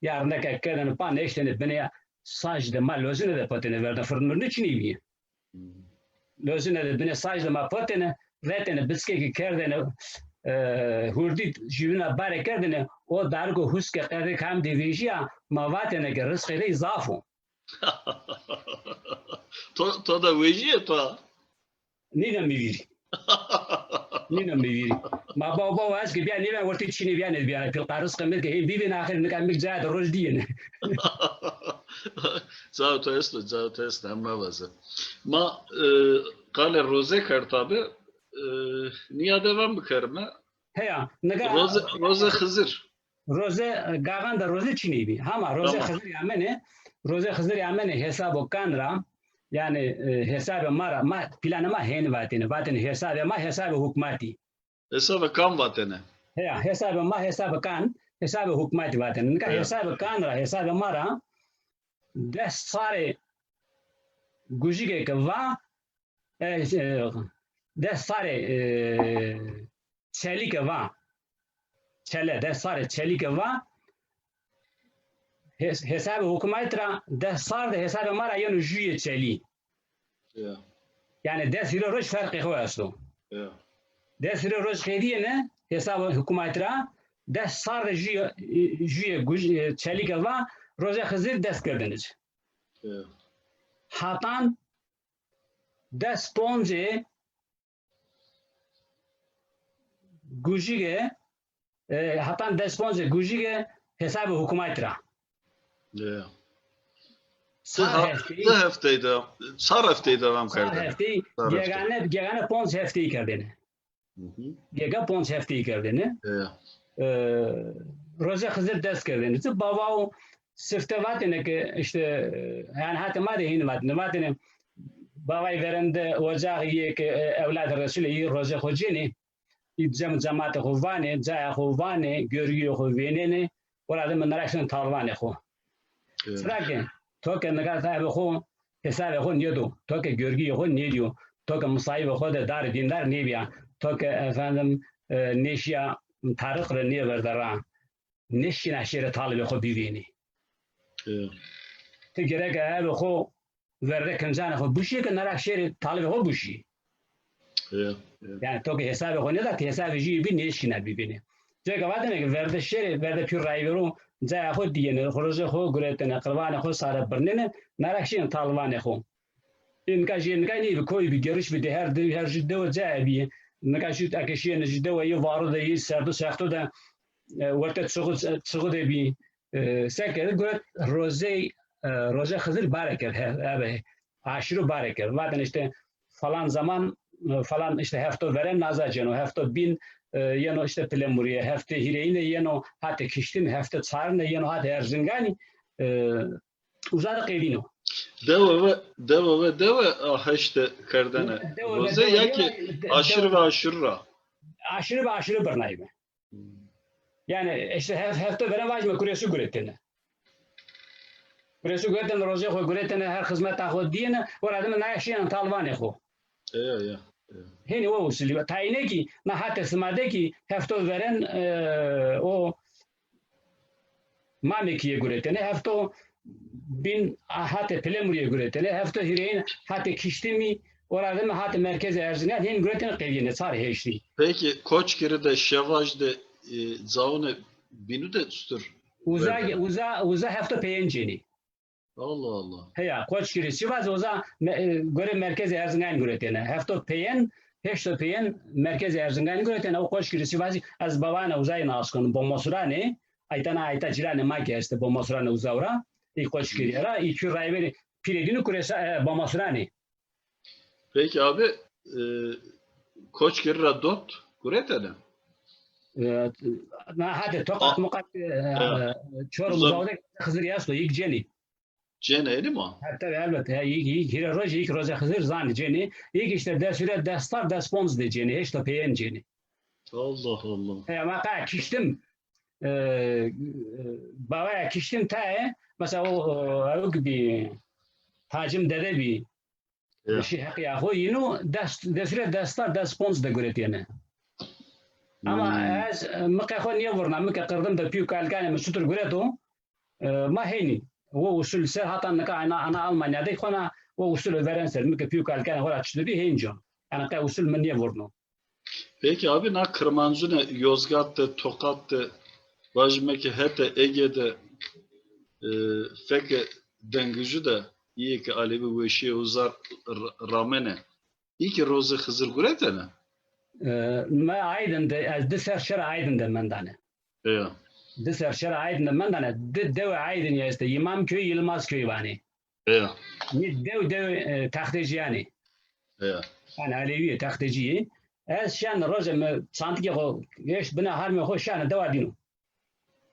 ya rindeke kerdêne pa, nêştêne binê saj de, ma lozine de potêne, verda firn mirne çinî bîye. Hmm. Lozine de binê saj de ma potêne, vetêne biçike kî kerdêne, e, hurdî jûbîna bare kerdêne, o dariko huske qedê kam de vejîya, ma vatêne ke rizqê rey zaf o. To, to da wejîye to? Nîna mi vîrî. Nîna mi vîrî. Ma baw baw ez ke bîya nêbîya wertê çinê bîya nêbîya. Pîl qarizqê mi ke hê bîbîne axir nika mi cayê de roj dîyêne. Cao to esto, cao to esto, hem mevaze. Ma, e, qalê roze kerd tabi, e, nîya devam bikerime. Heya, nika roze, roze Xizir. Roze, e, Gaxan de roze çinê bî. Hama roze, tamam, Xizirî amene, roze Xizirî amene hesabo kan ra, yanî, e, hesabê ma ra, ma, planê ma hênî vatêne. Vatêne hesabê ma, hesabê hukmatî. Hesabê kan vatêne. Heya, hesabê ma, hesabê kan, hesabê hukmatî vatêne. Nika, heya, hesabê kan ra, hesabê ma ra des sarê gujîge ke va, e, e, des sarê, e, çelî ke va, çele, des sarê çelî ke va, hes-, hesabê hukûmayît ra des sar de hesabê ma ra yeno jûyê çelî. Ya. Yanî des hîrê roj ferqê xo esto. Ya. Des hîrê roj qedîyêne hesabê hukûmayît ra, des sar de jûyê, jûyê guj-, çelî ke va, rojê Xizir dest kerdêne ci. Ya. Hatan des poncê gujîge, e, hatan des poncê gujîge hesabê hukûmayît ra. Ya. Sar hefteyî, di hefteyî de, çar hefteyî devam kerdêne. Çar hefteyî, gegane, gegane ponc hefteyî kerdêne. Hı hı. Gega ponc hefteyî kerdêne. Ya. E, rojê Xizir dest kerdêne. Ti bava û sifte vatêne ke îşte, e, yanî hetê ma de hînî vatêne. Vatêne bavayî verende ocaxî yê ke, e, ewlad Resûlê yî rojê xo cênê. Î cem û cematê xo vanê, cayê xo vanê, görgüyê xo vênenê, ora de mi nira şinê talvanê xo. Evet. Çira ke to ke nika hesabê xo, hesabê xo nêdo, to ke görgüyê xo nêdîyo, to ke misayîbê xo de darê dîndar nêbîya, to ke efendim, e, nêşîya tariq rê nêverde ra, nêşkîna şêrê talibê xo bivênê. Evet. Ti gereke hesabê xo verde kincanê xo buşî ke nara şêrê talibê xo buşî. Ya, ya. Yanî to ke hesabê xo nêda, ti hesabê jûyî bî nêşkîna bivênê. Coka vatêne ke verde şêrê, verde pîyor rayvero cayê xo dîyêne, rojê xo guretêne, qirvanê xo sare birnêne, nara şîyêne talvanê xo. Ê nika jê nika nêbî, koyî bî, geriş bî, de her de, her jû dewe cayê bî. Nika jû eke şîyêne jû dewe yê varo de, yê serdo sexto de, e, wertê çixu, çixu de bî. E, se kerdî, guret rojey, e, rojê Xizir bare kerd, he, ebe, aşîro bare kerd. Vatêne îşte falan zaman, e, falan îşte hefto veren naza cêno, hefto bîn, e, yeno îşte Pilemurîye, hefto hîrêyîne yeno hatê Kiştim, hefto çarine yeno hatê Erzinganî, e, uza de qedîno. Dewe ve, dewe ve dewe, a, heşte kerdene. Dewe ve roze dewe ya ki dewe, aşîr dewe ve aşîr ra. Aşîr ve aşîr birnayîme. Hmm. Yanî îşte hef-, hefto veren vajîme kuresu guretêne. Kuresu guretêne, rojê xo guretêne, her xizmeta xo dîyêne, ora de mi naya şîyêne talvanê xo. Ya, ya, ya. Hênî o usulî. Tayîne kî, na hatê sima de kî hefto veren, e, o Mamekîye guretêne, hefto bîn hatê Pilemurîye guretêne, hefto hîrêyin hatê Kiştimî, ora de mi hatê merkezê Erzingan hên guretêne qedîyêne, çar heştî. Peki Koçgirî de Şevaj de, e, caunê bînû de çutur? Uza, uza, uza hefto peyên cênî. Allah Allah. Heya, Koçgirî Sivas uza me-, e, gore merkezê Erzingan guretêne. Hefto peyên, heşto peyên merkezê Erzingan guretêne. O Koçgirî Sivasî ez bawane uzayê nas keno. Bomosuranê, ayta na ayta cîranê ma ke estê, Bomosuranê uza ra, î Koçgirîye ra, î çû rayverê Pîrê Dînû kuresa, e, Bomosuranê. Peki abi, e, Koçgirî ra dot guretêne? E, na hate Tokat, a, Mukat, e, e, Çorum uza de Xizirî esto, yîk cênî. Cênê, ênî ma? Ha, tabi, elbet. Ha, yîk, yîk, hîrê rojî, yîk rojê Xizir zanî cênî. Yîk îşte des hîrê, des sar, des ponc de cênî, heşto peyên cênî. Allah Allah. E, ma qe Kiştim, e, e, bavaya Kiştim tayê, mesela o, o, ewk bî, Hacim Dede bî, ya, şî heqîya xo, yînû des, des hîrê, des sar, des ponc de guretêne. Ama, hmm, ez, e, mi qe xo nêvurna, mi ke qirdim de pî û kalikanê mi çutur gureto, e, ma hênî. O usul ser hatan nika ana, ana Almanya de xona o usul veren ser. Mi ke pî û kalikanê xo ra çutur bî hên con. Yanî qe usul mi nêvurno. Peki abi, na Kirmancûnê Yozgat de, Tokat de, vajîme ke hetê Ege de, e, fekê Dengijû de, îyê ke Alevî weşîye uza r-, ramene, î kî rojê Xizir guretêne? E, mi Aydin de, ez di ser şera Aydin de mendane. Eya. Di ser şera Aydin de mendane, di dewê Aydinî estê, Îmamköy, Yilmazköy vanê. Eya. Nî dew dew, e, textecîyan ê. Eya. Yanî Alevî yê, textecî yê. Ez şen rojê mi çantikê xo eşt bina harmê xo şane dewa dîno.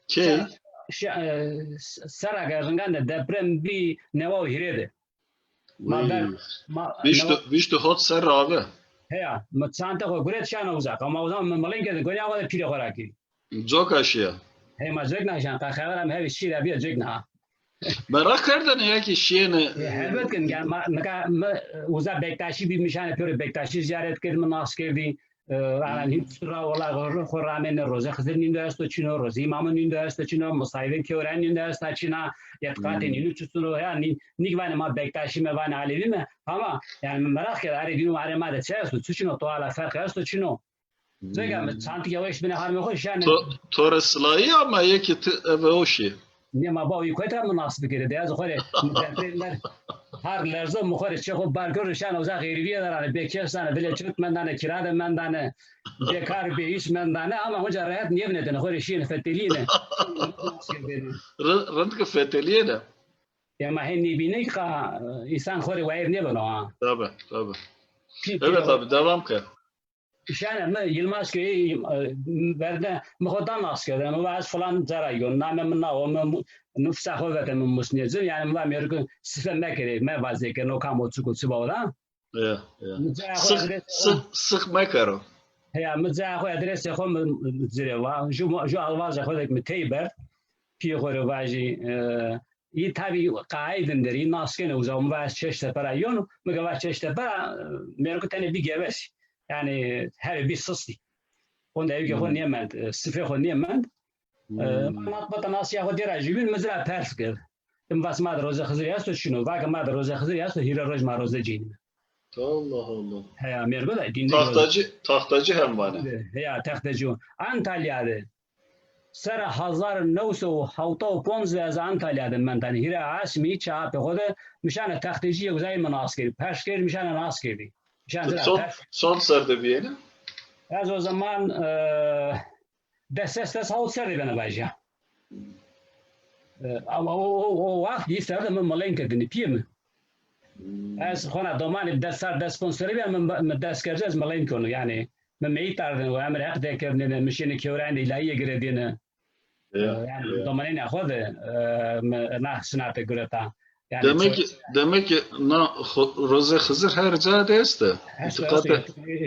Key? Şe-, şe-, e, s-, serra ke ringan de deprem bî newa û hîrê de. Ma ber, ma, vîşt û, newa-, vîşt û hot serr abi. Heya, mi çante xo guret şane uza. Ama o zaman mi miling kerdin, gonîya xo de pîrê xo ra kî. Coka şîya. Hey, ma cek naşan, qe xevera mi hevî şîra bîya cek na. Meraq kerdene ya ki şîyêne. E, helbet ki, yanî ma, nika mi, e, uza Bektaşî bî, mi şane pêro Bektaşî zîyaret kerd, mi nas kerdî. E, ana nîn çitur ra ola xo ramêne, Rozê Xizir nîn de esto çino, Rozê Îmamî nîn de esto çino, Musayîbê Kewren nîn de esta çina, îtîqatê nînû çitur o, ya nî-, nîk vanê ma Bektaşî me, vanê Elewî me, ama yanî mi meraq kerd, arê dîno arê ma de çi esto, çi çino, to ala ferq esto çino. Zega mi çantikê weş bine harmê xo şenê. To, to rê silayî ama yê ki ti eve o şî. Nê ma ba wî kotî ra mi nas bikerê. De ez xo rê mi deprê ler har lerzo mi xo rê çê xo bar kerd şen uza xeyrîye der anê. Bêkes dane, vilê çirk mendane, kira de mendane, bêkar bêîş mendane ama hunca rehet nêvinetêne, xo rê şîyêne fetelîyêne. Ri-, rind ki fetelîyêne. Ema hê nêbîne ka însan xo rê wayîr nêbeno ha. Tabi, tabi. Evet abi, devam ke. Şenê mi Yilmazköyî, e, vernde mi xo da nas kerdêne. Mi va ez filan ca ra yon, namê mi na o, mi mu-, nufsa xo vete mi musnê ci. Yanî mi va mêrikû sife mekerê, mevazê ke no kam o, çik o, çi ba o da. Ya, ya. Mi cayê xo adres, six, six mekero. Heya, mi cayê xo adresê xo mi, mi ci rê va. Ju, ju alvazê xo de mi tey berd. Pîyê xo rê vajî, e, î tabî qaîdin der, î nas kenê uza, mi va ez Çeştepe ra yon, mi ke va Çeştepe ra, e, mêrikû tenê bî gewesî. Yanî herê bî sistî. Honde ewkê xo nêmend, e, sifê xo nêmend. E, ma nat bata nasîya xo dêra jûbîn, mi ci ra pers kerd. Mi va sima de Rozê Xizirî esto çino? Va ke ma de Rozê Xizirî esto, hîrê roj ma roze cênîme. Allah Allah. Heya, mêrgo de dîn de. Taxtacî, taxtacî hem vanê. Heya, textecî o. Antalya de. Serra hezar new sey û hewta û ponc de ez Antalya de mendanê. Hîrê aşmî çi apê xo de mi şanê textecî, yê uzayî mi nas kerdî. Pers kerdî, mi şanê nas kerdî. Mi şanê... Çond, çond ser de bîyêne? Ez o zaman, e, des, ses, des hawt ser de bena vajîya. E, ama o, o, o waxt yî ser de mi mileyn kerdêne pîyê mi. Ez xona domanî des sar, des ponc serrî bîya, mi, mi dest kerdo ez mileyn keno. Yanî mi meyît ardêne, o emir heq dekerdêne, mi şêne kewrayînde îlahîye giredêne. E, yanî domanêna xo de, e, mi na sinate gureta. Yanî demek ki, demek ki na xo-, Rozê Xizir her ca de este. Esto, esto. Îtîqatê,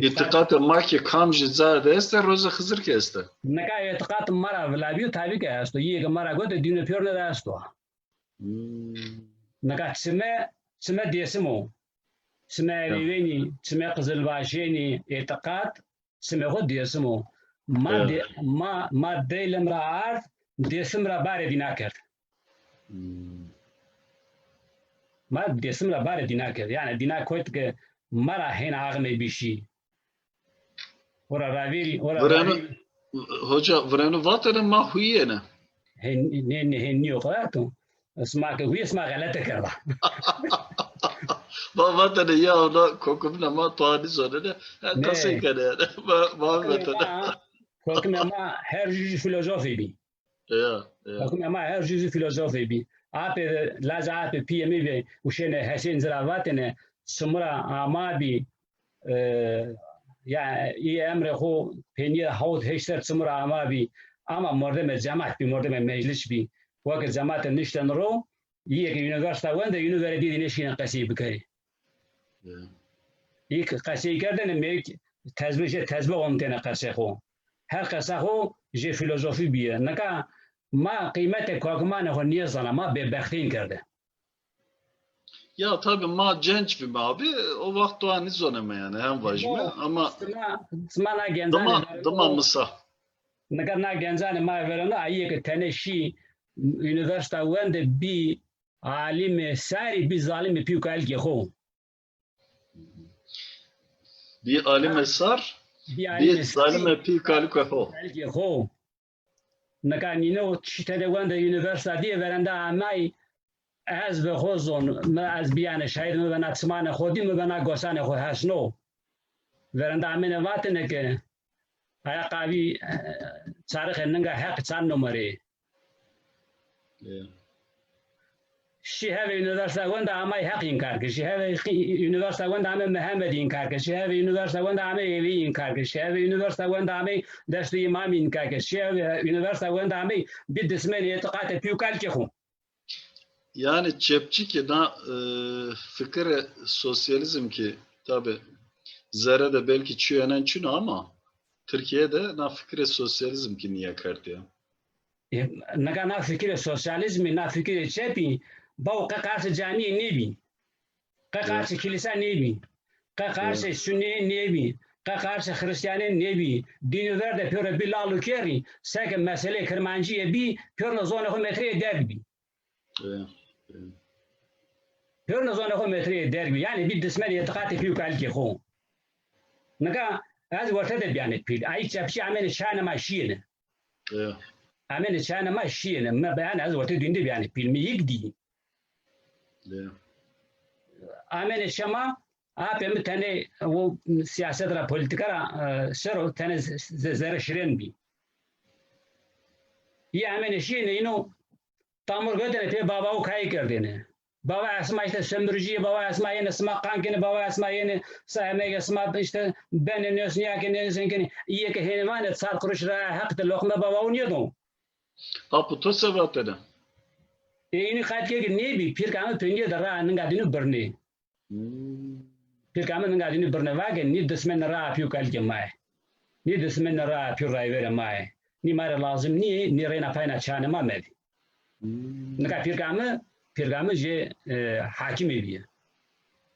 îtîqatê ma ki kamjî ca de este, Rozê Xizir ki este. Nika îtîqat ma ra vila bîyo, tabî ki esto. Yê ke ma ra gote dîno pêrune de esto. Hmm. Nika çime, çime Dêsim o. Çime Erêwenî, çime Qizilbaşênî, îtîqat, çimê xo Dêsim o. Ma de-, ma, ma Dêlim ra ard, Dêsim ra barê dîna kerd. Hmm. Ma Dêsim ra barê dîna kerd. Yanî dîna kot ke ma ra hên aximê bî şî. Ora ravêrî, ora vireno, ravêrî. Hoca, vireno vatene ma huyêne. Hên, nê, nê, hên nîyo xo to. Sima ke huyê sima xelete kerda. Ma vatene ya ona kokimna ma to ha nîzonene. Ha, qesey kenê yanî. Ma, ma vatene. Kokimê ma, kokimê ma her jû jû filozofî bî. Ya, ya. Kokimê ma her jû jû filozofî bî. Apê, lazê apê pîyê mi bî, û şêne Hesên ci ra vatêne, çimû ra ama bî, e, ya, î emrê xo peynîye hawt heşt ser çimû ra ama bî. Ama mordemê cemat bî, mordemê meclis bî. Weke cematê niştêne ro, yê ke unîversîta wende, yînû verê dî de nêşkîne qesey bikerê. Ya. Î qesey kerdêne, mêrik tezbe jê tezbe ontêne qesê xo. Her qesa xo jê filozofî bîye. Nika ma qîmetê kokimanê xo nêzana, ma bêbextîn kerde. Ya tabî ma cenc bîme abî, o waxt to ha nîzoneme yanî, hem vajîme ama sima, sima na gencanê dima, dima misa. Nika na gencanê ma verêne, ayîye ke tenê şî unîversîta wende bî alimê sarî, bî zalimê pî û kalikê xo. Bî alimê sar, bî zalimê pî û kalikê xo. Kalikê xo. Nika nîno şî tede wende unîversîta dîye, verende amay, ez bi xo zon, mi ez bîyane şahîd, mi bena çimanê xo dî, mi bena gosanê xo hesno. Verende amêne vatêne ke aya qavî, e, çarixê ninga Heq çand numarê. Ya. Şî hevê unîversîta wende amay Heq înkar ke. Şî hevê qî-, unîversîta wende amê Mihemed înkar ke. Şî hevê unîversîta wende amê Êlî înkar ke. Şî hevê unîversîta wende amê destû îmamî înkar ke. Şî hevê unîversîta wende amê bî dismenê îtîqatê pî û kalikê xo. Yanî çepçî ke na, e, fikirê sosyalizm ki tabî zere de belkî çîyo enen çin o ama Tirkîye de na fikirê sosyalizm ki nîya kerd ya. E, nika na fikirê sosyalizmî, na fikirê çepî, baw qe qarsê camîye nêbî. Qe qarsê kilîsa nêbî. Qe qarsê suneyê nêbî. Qe qarşê Xirîstîyanî nêbî. Dînî ver de pêro bî lal û kerrî. Seke meseleyê Kirmancîye bî, pêro zonê xo metreyê derg bî. E, e. Pêro zonê xo metreyê derg bî. Yanî bî dismenê îtîqatê pî û kalikê xo. Nika ez werte de bîyane pîl. Ay çepçî amêne çanê ma şîyêne. E. Amêne çanê ma şîyêne. Mi bîyane ez werte dîn de bîyane pîl. Mi yek dî. E. Amêne çê ma, apê mi tenê o sîyaset ra, polîtîka ra, e, ser o tenê ze-, ze-, zerre şirên bî. Yê amêne şîyêne îno tamur gotêne pê baba û kayî kerdêne. Baba esma îşte sömürücü yê, baba esma yenê sima qan kenê, baba esma yenê sa emegê sima îşte benê nêsnîya ke nêsenkenê. Îyê ke hênî vanê çar quruş ra heq de loqme baba û nêdo. Apo to se vatêne? E, înî qayt ke nêbî, pîrka mi penîye de ra ninga dînû birnê. Hmm. Pîrka mi ninga dînû birnê, vake nî dismenê ra pî û kalikê ma yê. Nî dismenê ra pî û rayverê ma yê. Nî ma rê lazim nîyê, nî reyna payna çanê ma medî. Hmm. Nika pîrka mi, pîrka mi jê, e, hakimî bîye.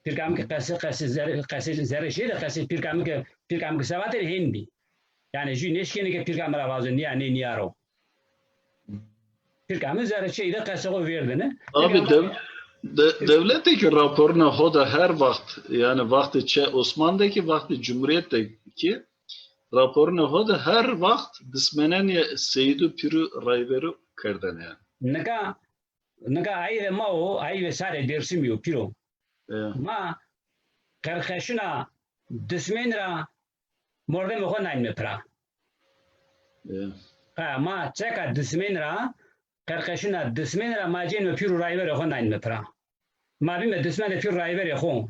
Pîrka mi ke qesê, qesê zerre, qesê zerre şêrê, qesê pîrka mi ke, pîrka mi ke se vatêne hên bî. Yanî jû nêşkenê ke pîrka mi ra vazo nîya nê nîya ro. Pîrka mi zerre çê de qesê xo vêrdêne. Abi, dev-, de-, dewlete ki raporuna ho de her vaxt, yani vaxtê çê Osman de ki, vaxtê Cumhuriyet de ki, raporuna ho de her vaxt dismenenê seyîdû, pîrû, rayverû kerdene yani. Nika, nika ayî ve ma o, ayî ve sarê Dêrsimî yo, pîro. E. Ma qerqeşina dismên ra mordemê xo naynme pira. E. Ha, ma çeka dismên ra, qerqeşina dismên ra ma cênme pîr û rayverê xo naynme pira. Ma bîme dismenê pîr û rayverê xo.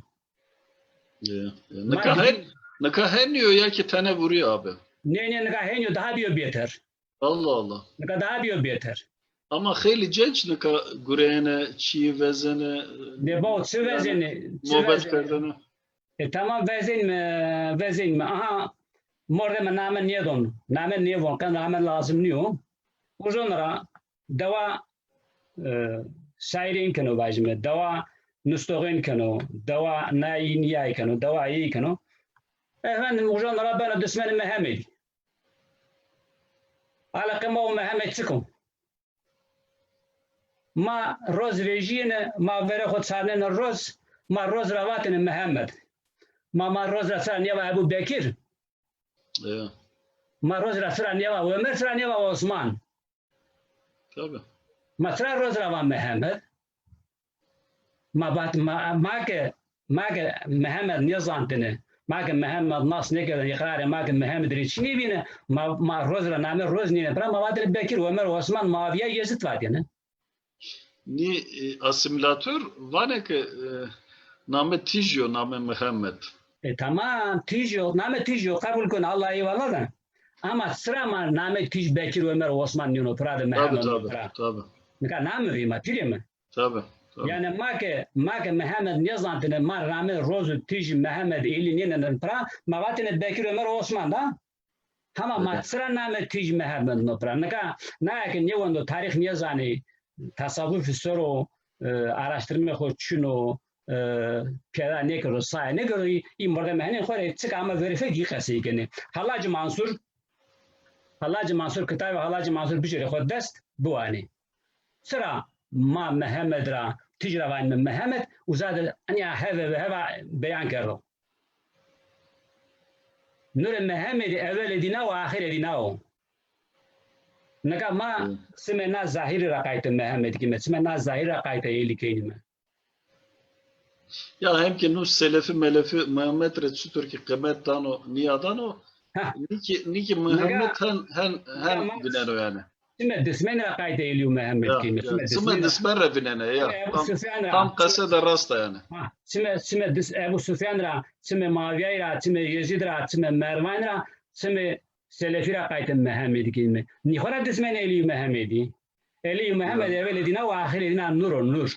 E, e. Ma nika hen, nika henî yo ya ki tene vurî abi? Nê, nê, nika henî yo, daha bîyo bêter. Allah Allah. Nika daha bîyo bêter. Ama xeylî cenc nika gureyene, çîyê vezene, ne bao, çi vezene, çi vezene? Mobet kerdene. E, tamam, vezenme, vezenme. Aha, mordemê name nêdon. Name nêvon, qe name lazim nîyo. Ujon ra dewa, e, sayrên keno vajime, dewa nustoxên keno, dewa nayî nîyay keno, dewa ayî keno. Efendim, ujon ra beno dismenê Mehemedî. Ala qe ma û Mehemed çik o? Ma roz vejîyêne, ma verê xo çarnêne roz, ma roz ra vatêne Mehemed. Ma, ma roz ra sira nêva Ebû Bekir? Ya. Ma roz ra sira nêva Omer, sira nêva Osman? Tabii. Ma sira roz ra va Mehemed? Ma vat, ma, ma ke, ma ke Mehemed nêzantêne, ma ke Mehemed nas nêkerdêne, îqrarê ma ke Mehemed rê çî nêbîne, ma, ma roz ra name roz nêne pira, ma vatêne Bekir, Omer, Osman, Muaviye, Yezîd vatêne. Nî, e, asîmîlator vanê ke, e, name tîj yo, name Mehemed. E, tamam, tîj yo, name tîj yo, qebul kon, Allah eyvallah da. Ama sira ma name tîj Bekir, Omer, Osman nîno pira de, Mehemed nîno pira. Tabii, tabii. Nika name vî ma, pîrê mi? Tabii, tabii. Yanî ma ke, ma ke Mehemed nêzantêne, ma rame roz û tîjî Mehemed Elî nênenên pira, ma vatêne Bekir, Omer, Osman da. Hema ma sira name tîj Mehemed no pira. Nika, naye ke nêwendo, tarîx nêzanê, tasavufî ser o, e, araştirmê xo çin o, e, pêda nêkero, saye nêkero, î, î mordemê henên xo rê çik ame verê fek, î qesey kenê. Hallacî Mansur, Hallacî Mansur, kitabê Hallacî Mansur bişirê xo dest, biwanê. Sira ma Mehemed ra, tîj ra vanîme Mehemed, uza de enya heve ve heva beyan kerdo. Nurê Mehemedî ewelê dîna û axirê dîna o. Nika ma sime na zahîrî ra qaytê Mehemedî kîme, sime na zahîrî ra qaytê Elî kenîme. Ya hem ki nu selefi melefi Muhammed rê çitur ki qîmet dano, nîya dano, nî ki, nî ki Muhammed hen, hen, hen vîneno yanî. Sime dismen ra qaytê Elî û Muhammed kîme. Sime dismen ra vînene ya. Tam, tam qese de rast a yanî. Ha, sime, sime dis-, Ebû Sufyan ra, sime Muavîyay ra, sime Yezîd ra, sime Merwan ra, sime selefî ra qaytê Muhammed kîme. Nî xo ra dismen Elî û Muhammedî. Elî û Muhammed ewelê dîna û axirê dîna nur o, nur.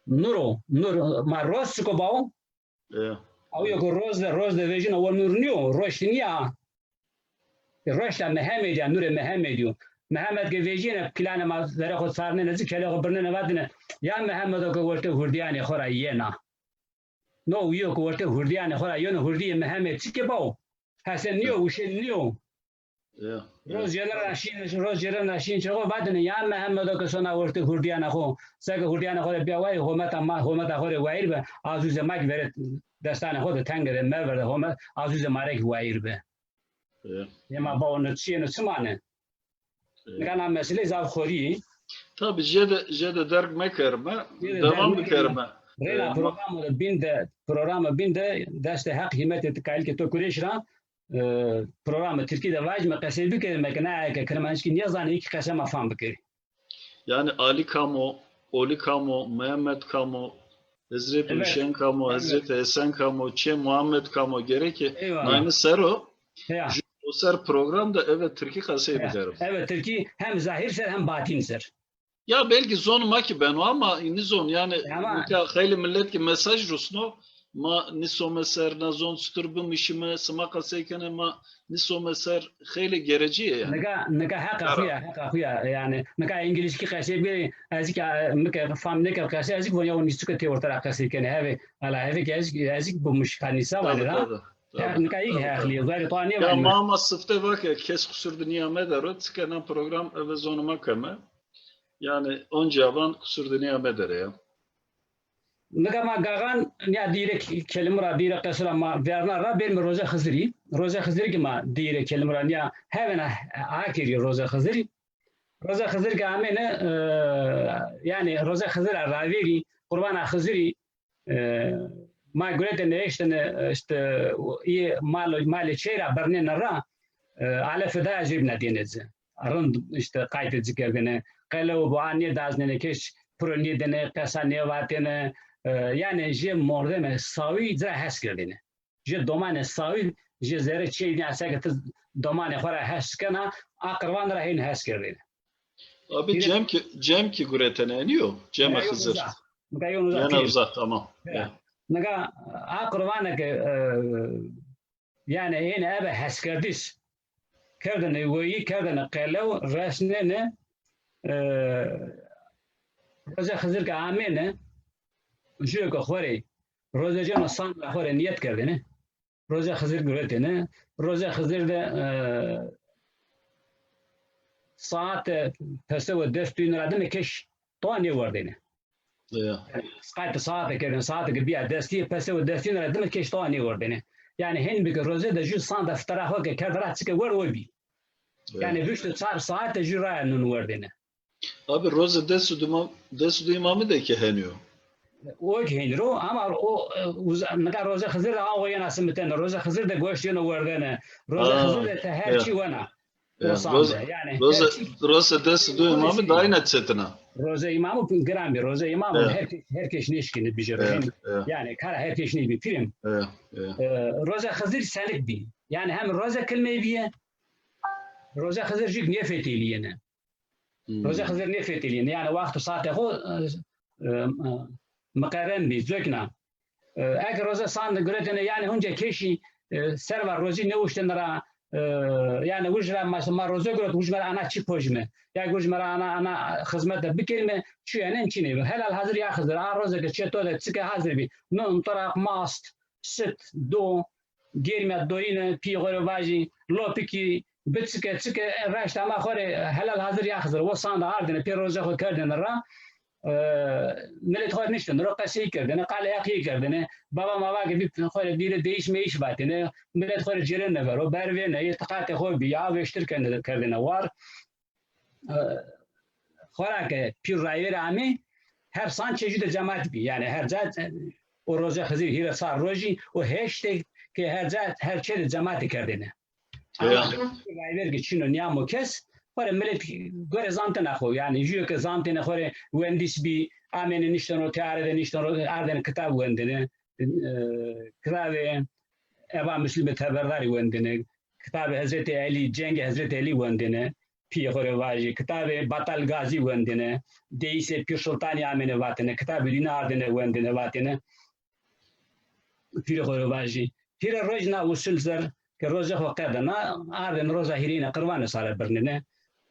Nur o, nur. Ma roz çik o bao? Aw yo ke roz de, roz de vejîno, o nur nîyo, roştî nîya. E, roşta Mehemedî ya, nurê Mehemedî yo. Mehemed ke vejîyêne, pîlanê ma verê xo sarnêne ci, kelê xo birnêne vatêne, ya Mehemedo ke wertê hurdîyanê xo ra yena. No uyo ke wertê hurdîyanê xo ra yeno, hurdîyê Mehemed çik ê bao? Hesen nîyo, uşên nîyo. Ya, ya. Roz cêren ra şîn, roz cêren ra şîn çeqo vatêne, ya Mehemmedo ke sona wertê hurdîyana xo, seke hurdîyana xo de bîya wayîr, hometa ma, hometa xo rê wayîr be, azûzê ma kî verê destanê xo de tenge de meverde, homet, azûzê ma rê kî wayîr be. Ya. Ê ma bawo, no çîyê, no çi manê? Nika na meseleyî zaf xorî yê. Tabî, jêde, jêde derg mekerime, jêde derg mekerime, devam bikerime. Reyna, e, ma programo de bîn de, programo bîn de destê Heq hîmetê ti, kaylkê to Kurêş ra, e, programo tirkî de vajîme, qesey bikerîme ke na eke kirmanckî nêzanê, ê kî qesê ma fam bikerî. Yanî Alî kam o, Olî kam o, Mehmet kam o, Hezretî Uşên kam o, Hezretî Hesen kam o, Çê Muhammed kam o, gereke naynî ser o, ju o ser program de eve tirkî qesey bikerîme. Eve tirkî hem zahîr ser hem batîn ser. Ya belkî zonê ma kî beno ama nîzon, yanî nika xeylê milet kî mesaj rusno, ma nîsome ser, na zon çitur bimişîme, sima qesey kenê, ma nîsome ser, xeylê gerecî yê yanî. Nika, nika heqa xo ya, heqa xo ya. Yanî nika îngilîzkî qesey bê, ez kî, e, mi ke fam nêkerd qesey, ez kî von ya o nîsûke têwerte ra qesey kenê. Hevê, ala hevê kî ez, ez kî bimiş, ha nîsa vanê ra. Tabî, tabî. Nika î heqlî yê, verê to nêvanîme. Ya ma, ma sifte va ke kes qusur de nîyamedero, çike na program eve zonê ma keme. Yanî oncîya van qusur de nîyamedere ya. Nika ma gaxan ya di-hîrê ke-, kelîme ra, di-hîrê qesî ra ma vîyarna ra bêrîme Rozê Xizirî. Rozê Xizirî kî ma di-hîrê kelîme ra nîya hevêna akerî Rozê Xizirî. Rozê Xizir ke amêne, e, yanî Rozê Xizir ra ravêrî, Qurbana Xizirî, e, ma guretêne eştêne, îşte, î mal, malê çey ra birnêne ra, e, alefê daya jêbîna dêne ci. Rind, îşte, qaytê ci kerdêne. Qelew bo a nêdaznêne, kes piro nêdêne, qesa nêvatêne. E, yanî jê mordemê sawî ci ra hes kerdêne. Jê domanê sawî, jê zerê çey nîya, seke ti domanê xo ra hes kena, a qirvan ra hên hes kerdêne. Abi, cem kî, cem kî guretene, nîyo? Cemê Xizir. Nika yon uza. Yena uza, tamam. Ya. Nika a qirvane ke, e, yanî hên ebe heskerdiş kerdêne, weyî kerdêne qelew, resnêne, e, Rozê Xizir ke amêne, jûyo ke xo rê, Rozê cêno sand ra xo rê nîyet kerdêne. Rozê Xizir guretêne. Rozê Xizir de, e, saete pese û dest duyne ra dime keş toa nêwerdêne. Ya. Yanî qaytê saete kerdêne, saete ke bîya destîye, pese û dest duyne ra dime keş toa nêwerdêne. Yanî hên bî ke rozê de jû sanda fitira xo ke kerde ra çike werd o bî. Ya. Yanî vîst û çar saete jû raya nun werdêne. Abi, rozê des û di ma-, des û di îmamî de kî henî yo. O kî henî ro, ama o, e, uza-, nika Rozê Xizir de a xo yena simitene. Rozê Xizir de goşt yeno werdene. Rozê Xizir de ti her çî wena. O sande. Yanî rozê, rozê des û di îmamî dayîna çetin a. Rozê îmamî giran bî. Rozê îmamî her kes, her kes nêşkîne bijero. Yanî kara her kes nêbî. Pîrê mi. E, Rozê Xizir senik bî. Yanî hem rozê kilmey bîye, Rozê Xizir jû kî nêfetelîyêne. Hmm. Rozê Xizir nêfetelîyêne. Yanî wext û saetê xo, e, e, miqerren bî, cokna. E, eke rozê sand guretêne, yanî hunca keşî, e, serva rozî nêuştêne ra, e, yanî wij ra ma, ma rozê guret, wij ma ra ana çî pojîme. Ya wij ma ra ana, ana xizmete bikerîme, çîyêne çînê bî. Helal hazir ya Xizir, a rozê ke çê to de çike hazir bî. Nun, toraq, mast, sit, do, gêrmîya doyîne, pîyê xo rê vajî, lopikî, bi çike, çike reşta ma xo rê helal hazir ya Xizir. O sanda ardêne, pê rozê xo kerdêne ra, e, milet xo rê niştêne ro, qesey kerdêne, qalê Heqî kerdêne, baba mava ke bî xo rê vîrê deyîş meyîş vatêne, milet xo rê cêrêne vero, bervêne, îtîqatê xo bî, ya veştir kerdêne, kerdêne war. E, xora ke pîr rayverî amê, her sand çê jû de cemat bî. Yanî her ca, e, o Rozê Xizir hîrê çar rojî û heştê ke her ca, her çê de cematî kerdêne. Ama rayver ke çin o, nîyamo kes, xo rê milet gore zantêne xo. Yanî jûyo ke zantêne xo rê wendîs bî, amêne niştêne ro, teyare de niştêne ro, ardêne kitab wendêne. E, kitabê Eba Muslimê Teberdarî wendêne. Kitabê Hezretî Elî, cengê Hezretî Elî wendêne, pîyê xo rê vajî. Kitabê Batal Gazî wendêne, deyîsê Pîr Sultanî amêne vatêne, kitabê dîne ardêne wendêne vatêne, pîrê xo rê vajî. Hîrê roj na usul ser ke rozê xo qedêne, ardêne roza hîrêyine qirvanê sare birnêne.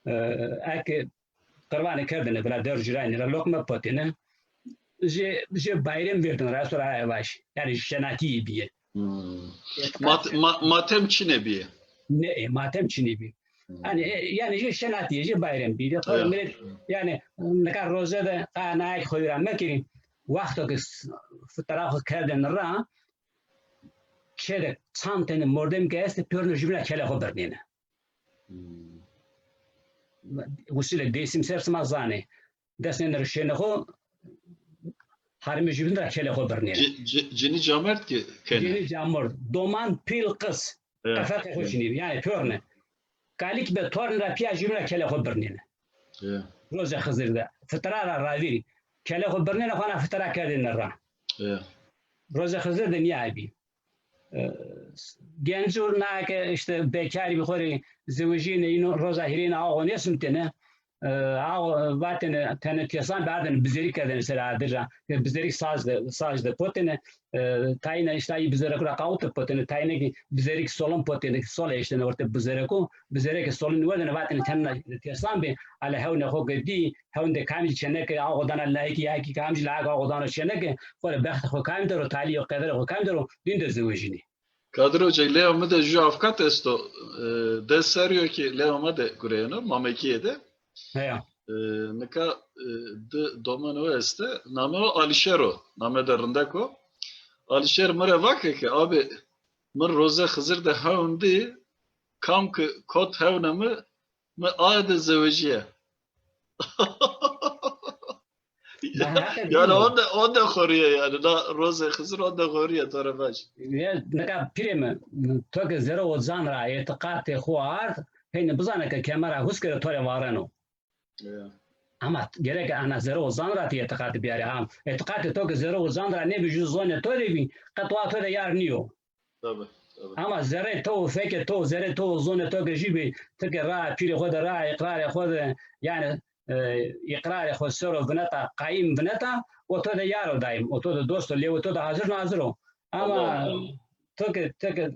E, eke qirvanê kerdêne vila, der ciraynê ra loqme potêne. Jê, jê bayrem verdêne ra, esto ra aye vajî. Yanî şenatî yê bîye. Hmm. Mat, ma, matem çinê bîye. Ne, e, matem çinê bî. Hmm. Hani, e, yani jê şenatî yê, jê bayrem bî. De xora milet, yani, nika roze de, qa naek xo vîra mekerî. Wexto ke s-, fitara xo kerdêne ra, çê de çand tenê mordem ke estê, pêrno jûbîna kelê xo birnêne. Hmm. Usîlê Dêsim ser sima zanê. Dest nênê ro şênê xo, harimê jûbîn ra kelê xo birnêne. Ci-, ci-, cinî camerd ki kenê. Cinî camerd, doman, pîl, qiz. Evet. Qefetê xo çinî, yani pêrne. Kalîk be torn ra pîya jûbîna kelê xo birnêne. Evet. Rozê Xizir de. Fitra ra ravîrî. Kelê xo birnêne, xo na fitra kerdêne ra. Evet. Rozê Xizir de nîya bî. E, genco na ke îşte bekarî bî, xo rê zewejîyêne, îno roza hîrêne axo nêsumtêne. E, axo vatêne tenê têsan berdêne bizerî kerdêne serê adir ra. E, bizerî saz de, saz de potêne. E, tayîne îşte ayî bizereku ra qawite potêne. Tayîne kî bizerî kî solon potêne, solê eştêne orte bizereku. Bizerê ke solon werdêne vatêne tenê têsan bê. Ale hewnê xo ke dî, hewn de kamcî çêneke axo dana layikî, ya kî kamcî layik axo dano çêneke, xo rê bextê xo kam der o, talî û qederê xo kam der o, dîn de zewejînê. Kadir Hoca, lewê mi de jû avkat esto, e, des serrî yo kî lewê ma de gureyeno, Mamekîye de. Heya. E, nika, e, di domanê o estê, namê o Alîşer o, name de rindek o. Alîşer mi rê vake ke, abi, mi rozê Xizir de hewn dî, kam ki kot hewnê mi, mi aye de zewejîye. Yani o de, o de xorîye yani. Na rozê Xizir o de xorîye, to rê vaj. Ya, nika pîrê mi, to ke zerrê ocan ra îtîqatê xo ard, peynî bizane ke kemera huske de to rê vareno. Ya. Ama gereke ana zerrê ocan ra ti îtîqatî bîyarî. Ha, îtîqatê to ke zerrê ocan ra nêbî, jû zonê to de bî, qet wa to de yar nîyo. Tabii, tabii. Ama zerrê to, fekê to, zerrê to, zonê to ke jû bî, ti ke ra pîrê xo de, ra îqrarê xo de, yani, e, îqrarê xo ser o vineta, qayîm vineta, o to de yar o daîm, o to de dost o, lewê to de hazir nazir o. Ama Allah Allah. To ke, to ke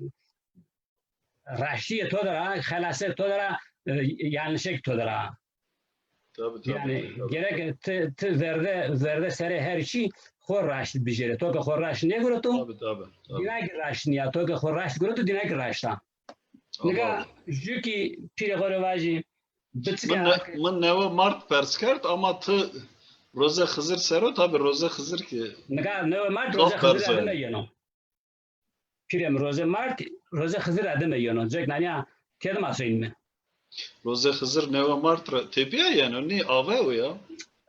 raştîyê to de ra, xelasê to de ra, e, yanlişêk to de ra. Tabii, tabii, yani, tabii. Gerek ti, ti verde, verde serê her çî xo raşt bijêre. To ke xo raşt nêgureto, tabii, tabii, tabii, dîna kî raşt nîya. To ke xo raşt gureto, dîna kî raşt a. Nika jû kî pîrê xo rê vajî, biçike. Min ne-, min newe mart pers kerd, ama ti rozê Xizir ser o, tabii rozê Xizir kî. Nika newe mart rozê Xizir de dime yeno. Pîrê mi, rozê mart, rozê Xizir de dime yeno. Cek nanya têdima soyîn mi. Rozê Xizir newe mart ra tepîya yeno, nî ave o ya?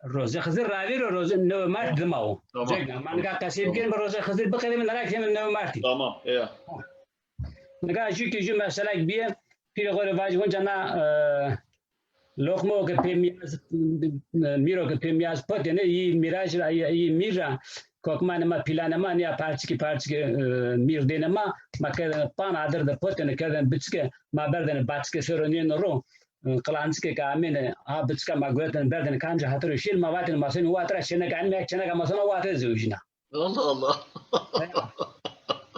Rozê Xizir ravêr o, rozê newe mart dima o. Tamam. Cek na, ma nika qesey bikerîme, rozê Xizir biqedîme, nara kî heme newe martî. Tamam, ya. Nika jû kî jû meselek bîye, pîrê xo rê vajî, onca na, e, loqmo ke pê mîyaz, mîro ke pê mîyaz potêne, yî mîraj ra, yî, yî mîr ra, kokmanê ma, pîlanê ma, nîya parçikî parçikî, e, mîr dêne ma, ma kerdêne pan adir de potêne, kerdêne biçike, ma berdêne baçike ser o nêne ro, e, qilancike ke amêne, ha biçika ma guretêne, berdêne kamcî hetiro şîl, ma vatêne ma sonî wate ra çêneke anîme, ya çêneka ma sona wate de zewejîna. Allah Allah.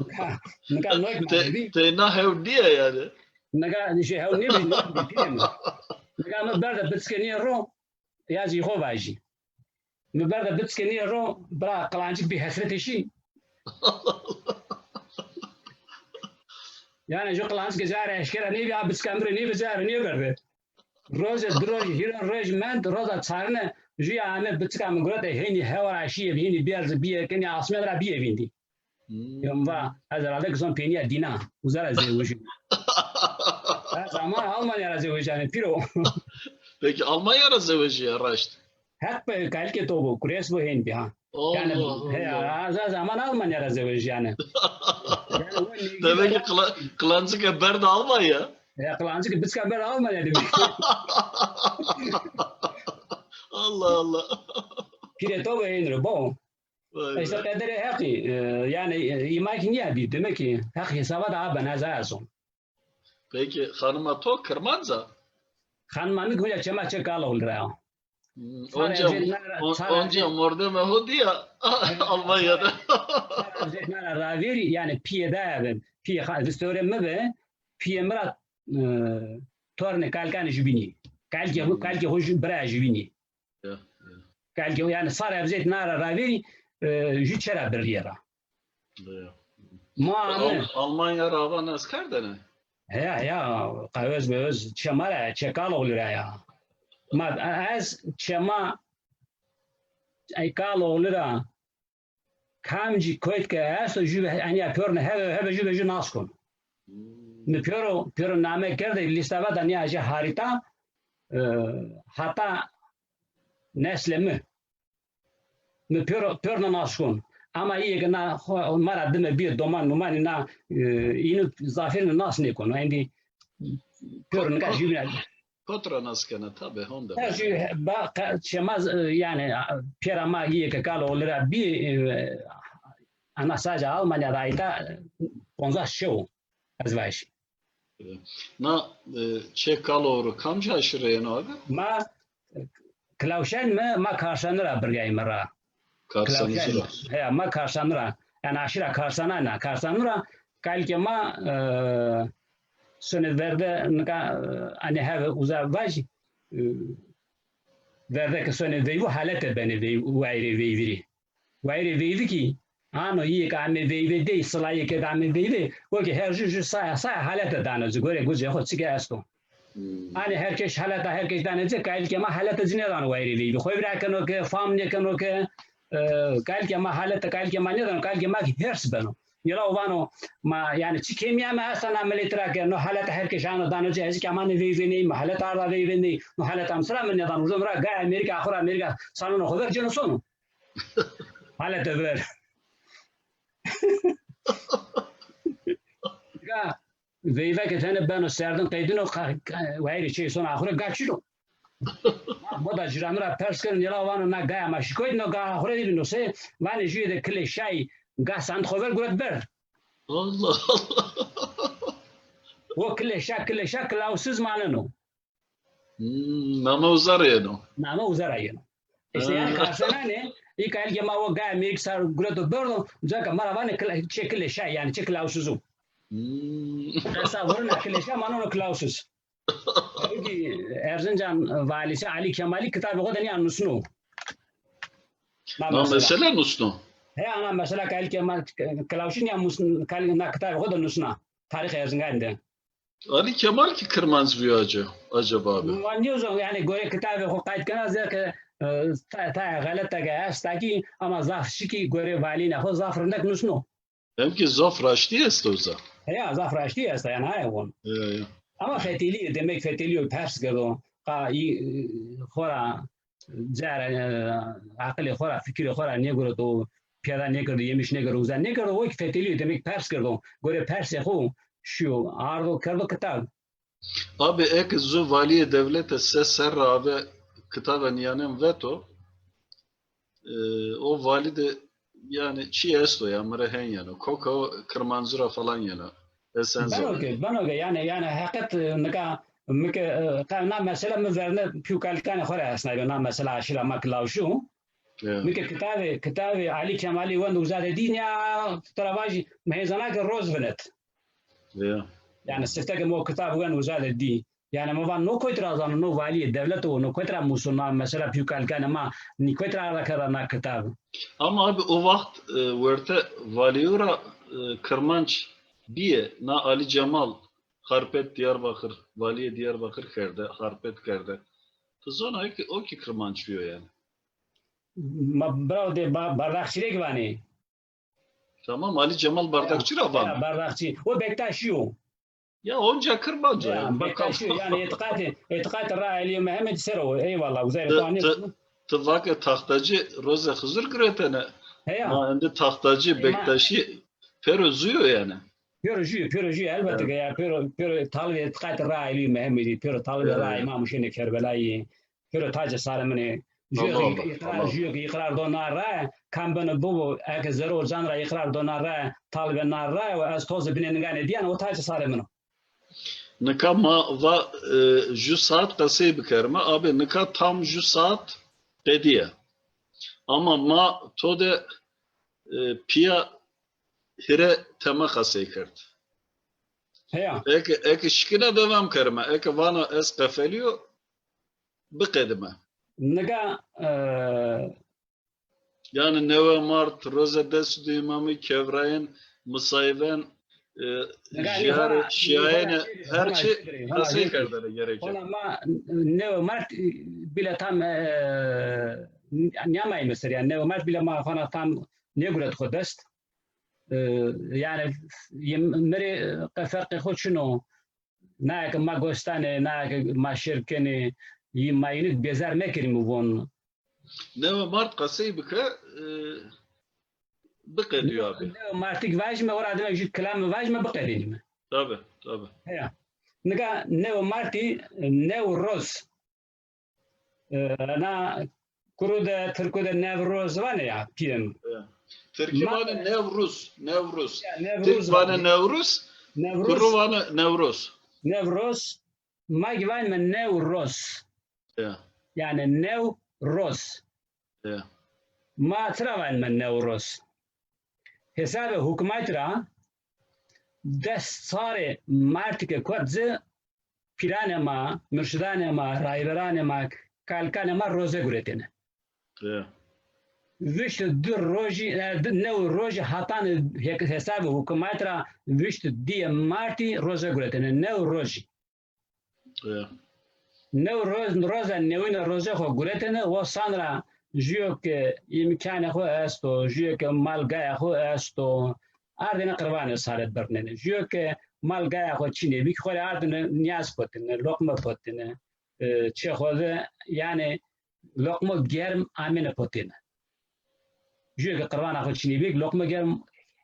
Nika, nika no ki ma te-, teyna hewn nîya yani. Nika şey hewn nêbî, no ki pîrê mi. Nika mi berde biçike nîye ro, ya zî xo vajî. Mi berde biçike nîye ro, bira qilancik bî hesretê şî. Yani jû qilancike ca rê eşkera nêbî, a biçika mi rê nêbî, ca rê nêberde. Roje, di roj, hîrê roj mend, roza çarine jûya ame biçika mi gurete, hênî hewa ra şîye, hênî bîye, bîye kenî asmên ra bîye vîndî. Hmm. Yo mi va, ez herhalde ki zon peynîya dîna, uza ra zewejî. Ez ama Almanya ra zewejanê, pîro. Peki Almanya ra zewejîya raşt? Heq be, kalikê to bo, kurês bo, hên bî ha. Allah Allah. Yani, he, az, az zaman Almanya ra zewejîyane. Yani, o nêgî. Demek ki kla-, klancike berde Almanya. Ya, klancike biçika berde Almanya demek. Allah Allah. Pîrê to be hên ro, bo. Vay be. İşte qederê Heqî, e, yani, e, îma ki nîya bî, demek ki Heq hesaba da ben ez a zon. Peki xanima to Kirmanc a? Xanima mi ki hoca çê ma çê Kaloğlu ra ya. Hmm, onca, onca mordemê ho dîya Almanya'da. Sara evjêk na ra ravêrî, yani pîyê daya bi, pîyê xa-, vistewrê mi bi, pîyê mi ra, e, tornê kalkanê jubînî. Kalkê xo, hmm, kalkê xo ju-, biraya jubînî. Ya, ya. Kalkê xo, yani sara evjêk na ra ravêrî, e, ju çê ra birrîye ra. Ya. Ma ame. Al-, Almanya ra ava nas kerdene? Heya, heya, qewez mewez çê ma ra, çê Kaloğlu ra ya. Ma, ez çê ma, ey Kaloğlu ra kamcî koyt ke esto, jü ve, enya pêro ne hebe, hebe jü ve jü nas kon. Hmm. Mi pêro, pêro name kerde, lîsta veda nîya jê harîta, e, hata neslê mi. Mi pêro, pêro na nas kon. Ama îyê ke na xo, ma ra dime bîye doman mumanî na, e, înû zafêrîne nas nêkono. Endî pêro nika jübîna. Kot ra nas kena, tabi, honde. Her şey, ba, ka-, çê ma, e, yani, a, pêra ma îyê ke Kaloğlu ra bî, e, ana saca Almanya ra ayta, e, ponzas şew o, ez vajî. Na, e, çê Kaloğlu kamci aşîre yeno abi? Ma, e, Klawşen mi, ma Karsanî ra birgayîme ra. Karsanî ra. Heya, ma Karsanî ra. Yani aşîra Karsanan a, Karsanî ra. Kalikê ma, e, sonê verde nika, e, anî heve uza vaj, e, verde ke sonê veyvû halete benê veyv-, wayirê veyvî rê. Wayirê veyvî kî, ano îyê ke ame veyve dey, silayê ke ame veyve, o kî her jü jü saya saya halete dano ci, gorê gucê xo çike esto. Hmm. Hanî her keş haleta her keş danê ci, kalikê ma haleta ci nêdano wayirê veyvî. Xo vîra keno ke, fam nêkeno ke, e, kalikê ma haleta kalikê ma nêdano, kalikê ma kî hêrs beno. Nîla o vano, ma, yani, çi kêmîya mi esta na miletî ra ke no haleta her keş ano dano ci, ez kî ama nê veyvenî, mi haleta arda veyvenî, no haleta mi sira mi nêdano. Uza mi ra gaya Amerîka, axura Amerîka salonê xo ver cêno sono. Halete ver. Ga, veyve ke tene beno serdin qeydino, ka-, ka-, wayirê çê sono axure ga çin o. Ma moda cîranî ra pers keno, nîla vano na gaya ma şikoyt, no ga axure de bî, no se, vanê jüye de kilê şay ga sand xo ver guret berd. Allah Allah. O kilê şa, kilê şa kilawsiz maneno. Hmm, name uza ra yeno. Name uza ra yeno. Îşte yani Karsananê, î kalikê ma o gaya mêrik sar gureto berdo, uca ke ma ra vanê kila-, çê kilê şay, yani çê kilawsiz o. Hmm. Qesa vurina kilê şa, manono kilawsiz. Peki, Erzincan valisi Ali Kemalî kitabê xo de nîya nusno. Na mesela nusno? He, ana mesela kalikê ma kilawsiz nîya musn-, kal-, na kitabê xo de nusna. Tarîxê Erzinganî de. Ali Kemal kî kirmanc bîyo ace-, acaba abi? Ma nêzon, yani gorê kitabê xo qayt kena, zê ke, e, ta-, tayê xelete ke esta kî, ama zaf şikî gorê valînê xo zaf rindek nusno. Hem kî zaf raştî esto uza. Heya, zaf raştî esta, yani haya won. Heya, heya. Ama fetelî, demek fetelî yo pers kerdo. Qa î, e, xo ra cara, e, aqilê xo ra, fikirê xo ra nêgureto, pêda nêkerdo, yemiş nêkerdo, uza nêkerdo, o kî fetelî yo, demek pers kerdo. Gorê persê xo şîyo, ardo kerdo kitab. Abi, eke zu valîyê dewlete se serra ave kitavê nîyanen veto, e, o valî de yani çî esto ya, mi rê hen yeno. Koka o kirmanci ra falan yeno. Esen zor. Beno ke, beno ke, yani, yani heqet, e, nika mi ke, e, qe-, na mesela mi verne pî û kalikanê xo ra esnayo, na mesela aşîra ma kilawşî yo. Ya. Mi ke kitabê, kitabê Ali Kemalî wend uza de dî, nîya tu ra vajî, mi hêzana ke roz vinet. Ya. Yani sifte ke mi o kitab wend uza de dî. Yani mi van no kotî ra zano, no valîyê dewlete wo, no kotî ra muso, na mesela pî û kalikanê ma nî kotî ra arda kerda na kitab. Ama abi o waxt, e, werte valîyo ra, e, kirmanc bîye, na Ali Cemal Xarpêt Diyarbakır, valîyê Diyarbakır kerde, Xarpêt kerde. Ti zona o kî, o kî kirmanc bîyo yani. Ma, bravo de, ba-, Bardakçî rê kî vanê. Tamam, Ali Cemal Bardakçî ra vano. Ya, Bardakçî. O Bektaşî yo. Ya, onca kirmanc o ya. Bektaşî yo. Yani îtîqatê, îtîqatê Raa Elî Mehemedî ser o. Eyvallah, uzay. Ti, ti, ti vake Taxtacî rozê Xizir guretene. Heya. Ma endî Taxtacî, Bektaşî pêro zû yo yani. Pêro jû, pêro jû, elbette ke ya, pêro, pêro talibê îtîqatê Raa Elî Mehemedî, pêro talibê Raa Îmam Husênê Kerbelayî, pêro tacê sarê min ê. Jûyo ke îqrar, jûyo ke îqrar do na rae, kam beno bibo, eke zerrê o can ra îqrar do na rae, talibê na rae û ez toze binê ninganê dîyan, o tacê sarê min o. Nika ma va, e, ju saat qesey bikerime. Abi, nika tam ju saat qedîye. Ama ma to de, e, pîya hîrê teme qesey kerd. Heya. Eke, eke şikîna devam kerime. Eke vana ez qefelîyo, biqedime. Nika, e, yani newe mart, roze des û di Îmamî, kevrayên misayiven, e, jiyarê şiyayene, her çi qesey kerdene gereke. Hona ma newe mart, e, bile tam, e, nîyamayme ser, yanî newe mart bile ma hona tam nêguret xo dest. E, yanî, yê mi rê qe ferqê xo çin o. Naye ke ma gos danê, naye ke ma şêr kenê, yî ma yînik bêzar mekerîme von. Newe mart qesey bike, e, biqedîyo abi. Newe martî ki vajîme, ora dime jû kilame vajîme, biqedînîme. Tabi, tabi. Heya. Nika newe martî, Newroz. E, na kuru de, tirku de Newroz vanê ya, pîyê mi. Ya. Tirkî vanê Newruz, Newruz. Ya, Newruz vanê. Tirk vanê Newruz, Newruz. Kuru vanê Newroz. Newroz. Ma ki vanîme Newroz. Ya. Yanî Newroz. Ya. Ma çira vanîme Newroz? Hesabê hukmat ra des sarê martî ke kot ci, pîranê ma, murşidanê ma, rayberanê ma, kalikanê ma roze guretêne. Ya. Vişt û di rojî, e, di, new rojî hatane hek-, hesabê hukmat ra vişt û dîyê martî roze guretêne. New rojî. Ya. New roz, roza newîne roze xo guretêne, o san ra jûyo ke îmkanê xo esto, jûyo ke malgaya xo esto, ardêne qirvanê sare birnêne. Jûyo ke malgaya xo çinê bî ki xo rê ardêne nîyaz potêne, loqme potêne, e, çê xo de, yanî loqmo germ amêne potêne. Jûyo ke qirvana xo çinê bî, loqmo germ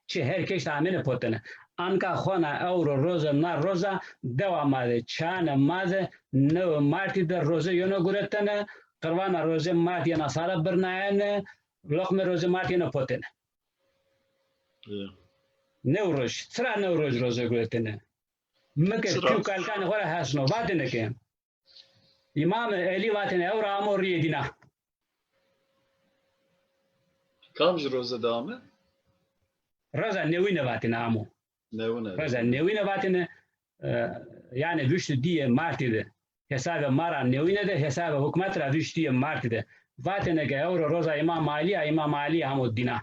çê her keş de amêne potêne. Anka xona ewro roze, na roza dewa ma de, çanê ma de, new martî de roze yeno guretene, qirvana roze martî yena sare birnayene, loqmê roze martî yeno potêne. Ya. New roj, çira new roj roze guretene? Mi ke pî û kalikanê xo ra hesno, vatêne ke Îmamê Elî vatêne ewro amo rîyê dîna. Kamcî roze de ame? Roza newîne vatêne amo. Newîne. Roza newîne vatêne, e, yanî vişt û dîyê martî de. Hesabê ma ra newîne de, hesabê hukmat ra vişt û dîyê martî de. Vatêne ke ewro roza Îmam Alî ya, Îmam Alî amo dîna.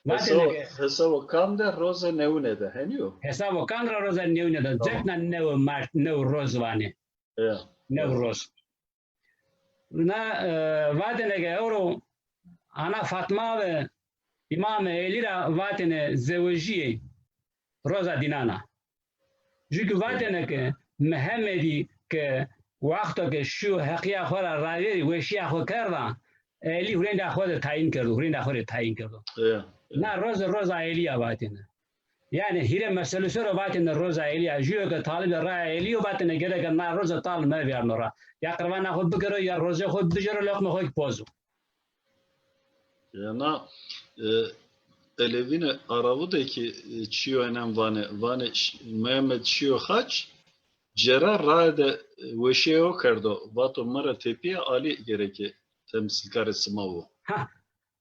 Vatêne ke hesabo kam de? Roza newîne de, henî yo? Hesabo kam ra roza newîne de? Tamam. Cekna new mart, new roz vanê. Ya. Newroz. Na, e, vatêne ke ewro Ana Fatma ve Îmamê Elî ra vatêne zewejîyê roza dînan a. Jû ki vatêne ke Mihemedî ke wexto ke şîyo heqîya xo ra ravêrî weşîya xo kerda, Elî hurênda xo de tayîn kerdo, hurênda xo rê tayîn kerdo. Ya, ya. Na roze roza Elî ya vatêne. Yanî hîrê meselû ser o vatêne roza Elî ya. Jûyo ke talibê raya Elî yo vatêne gereke na roze tal mevîyarno ra. Ya qirvana xo bikero, ya rozê xo bijero, loqmê xo kî pozo. Ya na, e, qelevînê Aravû de kî, e, çîyo enen vanê, vanê ş-, Mehmed Şîyo Xaç, cêra raye de, e, weşîyê o kerdo. Vato mi ra tepîya Alî gereke temsîlkarê sima wo. Ha,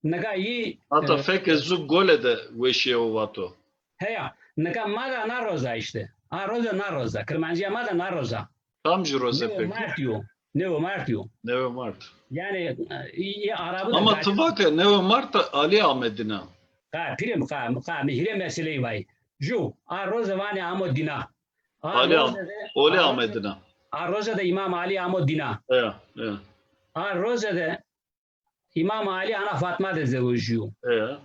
Nika yî, hata, e, feke zu gole de weşîye o vato. Heya, nika ma de na roza îşte. A roza na roza. Kirmancîya ma de na roza. Kamcî roze peki? Newe mart yo. Newe mart yo. Newe mart. Yanî, e, yî Arabî de. Ama ti vake newe mart de Alî ame dîna. Qa, pîrê mi, qa, qa, mi hîrê meseleyî vay. Ju, a roze vanê amo dîna. A roze de, olê ame dîna. A roze de Îmam Alî amo dîna. Heya, heya. A roze de Îmam Alî ana Fatma de zewejîyo. E.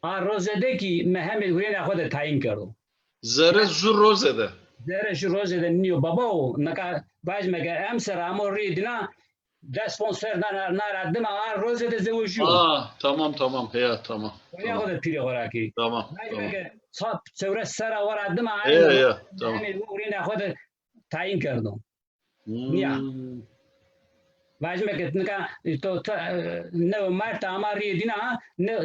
A roze de kî Mehemmed hurêna xo de tayîn kerdo. Zerre zu roze de. Zerre zu roze de nîyo baba o. Nika vajîme ke emser amo rîyê dîna, des ponc ser na, na ra dime a roze de zewejîyo. A, tamam, tamam. Heya, tamam. Hurêna xo de pîrê xo ra kî. Tamam, tamam. Vajîme ke çewres serra o ra dime a, heya, heya, tamam. Mehemmed hurêna xo de tayîn kerdo. Nîya. Hmm. Vajîme ke nika to, to, e, newe mart ama rîyê dîna, ne,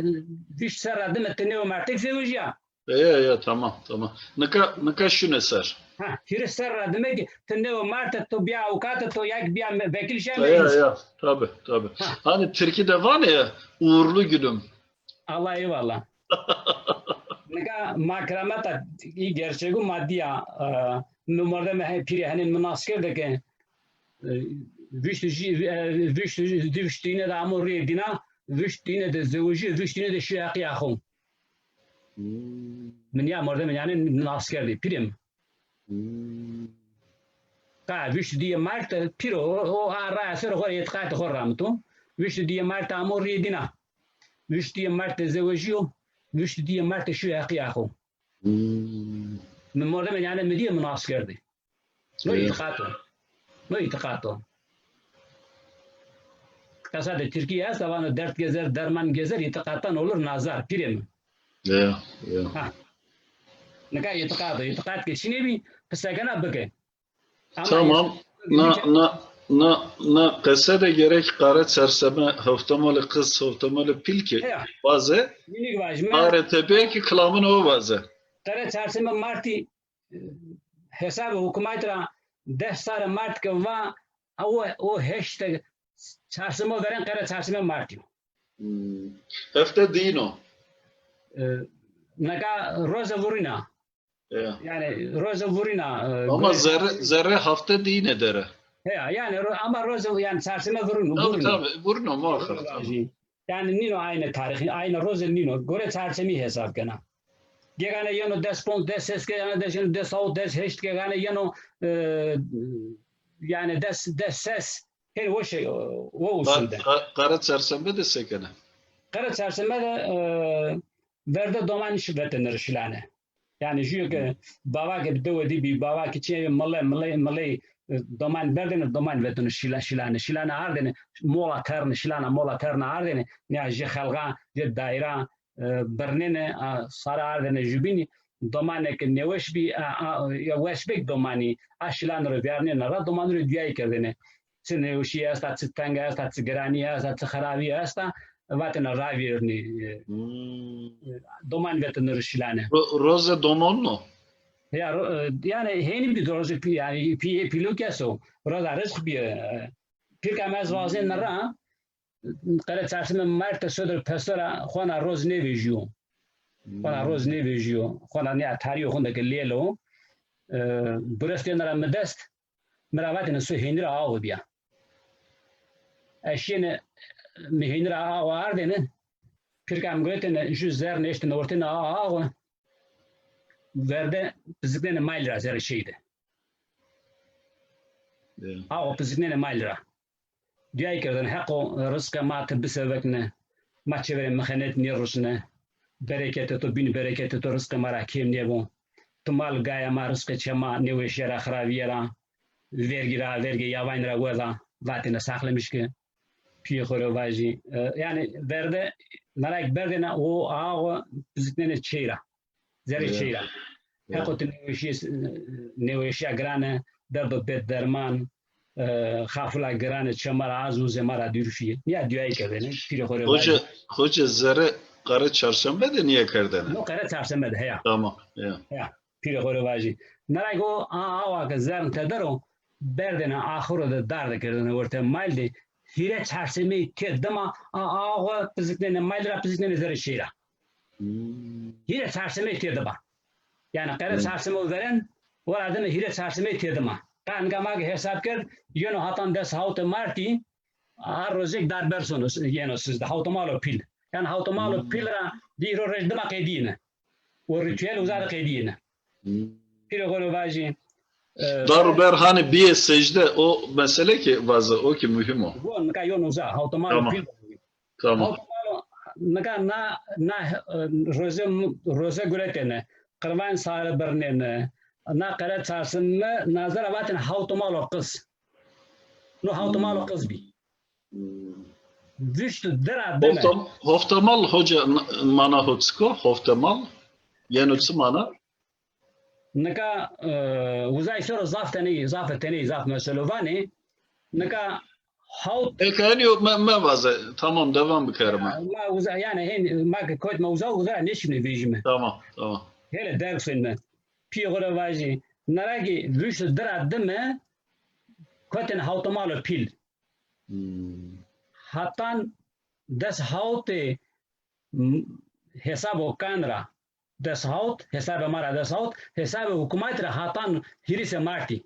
vîst serra dime ti newe martek zewejîya. Ya, ya, tamam, tamam. Nika, nika şune ser. Ha, hîris serra dime ki ti newe marte to bîya avukate, to ya ki bîya me-, vekîl şeme. Ya, ya, tabi, tabi. Ha. Hani tirkî de vanê ya, uğurlu günüm. Allah eyvallah. Nika ma kirameta î gerçegû ma dîya, e, mi mordemê he-, pîrê henên mi nas kerde ke, e, vîşt û jî, e, vîşt û jî, di vîşt û yine de amo rîyê dîna, vîşt û yine de zewejîyo, vîşt û yine de şîyo heqîya xo. Hmm. Mi nîya mordemê nîyanê nas kerdî, pîrê mi. Hmm. Ka vîşt û dîyê Mart de pîro, o, o a raya ser xo rê îtîqatê xo ramito. Vîşt û dîyê Mart de amo rîyê dîna. Vîşt û dîyê Mart de zewejîyo. Vîşt û dîyê Mart de şîyo heqîya xo. Hmm. Mi mordemê nîyanê mi dîye, mi nas kerdî. No, ya, îtîqat o. No îtîqat o. Qesa de tirkî esta, vano dert gezer, derman gezer, îtîqattan olur nazar, pîrê mi. Ya, ya. Ha. Nika îtîqat o. Îtîqat ke çinê bî, qise kena bike. Ama tamam. Na, na, na, na qese de gerek Qere Çarşeme, Hewtemalê Qiz, Hewtemalê Pîl ke vaze, arê tepê ki kilamın o vaze. Qere Çarşeme Martî, e, hesabê hukûmat ra des sarê Mart ke va, o, o heşte Çarşeme veren, Qere Çarşeme Martî yo. Hmm. Hefte dîn o. E, nika roze vurîna. Ya. Yanî roze vurîna, e, ama zerre, zerre hefte dîne dere. Ya, yanî ro-, ama roze, yanî çarşeme vurîno, tabii, vurîno. Tabii, vurîno muhakkak, tabii. Yanî nîno aynı tarîx, aynı roze nîno. Gore çarşemî hesab kena. Gegane yeno des ponc, des ses, gegane des yeno des hawt, des heşt, gegane yeno, e, yanî des, des ses. Her o şey, o, o usul de. Qa-, qa-, Qara Çarşembe de se kena? Qara Çarşembe de, e, verde doman şi vetene şilane. Yanî jûyo ke bava ke bi dewe dî bî, bava ke çê mile, mile, mile, e, doman berdêne, doman vetêne şila-, şilane. Şilane ardêne, mola terne, şilana mola terne ardêne, nîya jê xelxa, jê daîra, e, birnêne, a, sare ardêne jûbînî, domanê ke nêweş bî, a, a, ya weş bêk domanî, a şilane ro vîyarnêne ra, domanî ro duyayî kerdêne. Çi nêweşîye esta, çi tenge esta, çi giranîye esta, çi xirabîye esta, vatêne ravîyarnî, e, hmm, e, doman vetêne ro şilane. Ro-, roze doman o? Ya, ro-, e, yanî hênî bî roze pî-, yanî pî-, pîlok esto. Roza rizq bîye, e, pîrka mi ez vazêne ra, Qere Çarşeme Mart de sodir pesora xona roz nêvejîyo. Xona roz nêvejîyo. Xona nîya tarîyo xonde ke lêl o. E, burestêne ra mi dest, mi ra vatêne so hênî ra ağo bîya. Ez şîyêne, mi hênî ra ağo ardêne, pîrka mi gurêtêne, jû zerr nêştêne ortêne ağo, verde piziknêne mayl ra zerrê çêy de. Ya. Ağo piziknêne mayl ra. Duyayî kerdêne, Heqo rizqê ma ti bisevekne, ma çêverê mixenet nêrusne, bereketê to bîn bereketê to rizqê ma ra kêm nêbo. Ti mal gaya ma, rizqê çê ma nêweşîye ra, xirabîye ra, vergî ra, vergê yawanî ra weda, vatêne saxlemiş ke, pîyê xo rê vajî. E, yanî verde, na ra ke berdêne o ağo piziknêne çêy ra. Zerrê çêy ra. Heqo ti nêweşîye, nêweşîya girane, derdo bêderman, e, xafula girane, çê ma ra az, uzê ma ra dûr şîye. Nîya duyayî kerdêne, pîrê xo rê vajî. Hoca, hoca zerre Qere Çarşembe de nîya kerdêne? No, Qere Çarşembe de, heya. Tamam, ya. Heya, pîrê xo rê vajî. Na ra ke o, a, awa ke zerrn teder o, berdêne axiro de darde kerdêne ortê mayl de, hîrê çarşemeyî tê dima, a, awa piziknêne mayl ra, piziknêne zerrê çêy ra. Hmm. Hîrê çarşemeyî têdima. Yanî Qere Çarşeme veren, wera dime hîrê çarşemeyî têdima. Qa nika ma ke hesab kerd, yeno hatan des hawtê Martî, a rojêk darber sono, yeno sizde, hawtemalo pîl. Yanî hawtemalo pîl ra dî îro roj dima qedîyêne. O rîtuel uza de qedîyêne. Hmm. Pîrê xo rê vajî, e, dar û ber hanê bîyê secde, o mesele ki vaze, o ki muhîm o. Gon, nika yon uza, hawtemalo pîl. Tamam. Hawtemalo, nika na, na, e, roze, roze guretêne, qirvan sare birnêne, na Qere Çarşeme, na zerre vatêne hawtemalo qiz. No hawtemalo qiz bî. Hmm. Vîşt û di ra dime. Hoftem-, hoftemal hoca n-, mana ho çik o? Hoftemal? Yeno çi mana? Nika, e, uzay ser o zaf teney, zaf teney, zaf meselo vanê. Nika hawt. Eke henî yo me, mevaze. Tamam, devam bikerime. Ma uza, yanî hen, ma ke kotme uza, uza ra nêşîme vejîme. Tamam, tamam. Hele derg sonîme. Pîyê xo ra vajî. Na ra kî vîşt û di ra dime kotêne hawtemalo pîl. Hmm. Hatan des hawtê, m-, hesabo kan ra des hawt, hesabê ma ra des hawt, hesabê hukûmatî ra hatan hîrisê Martî.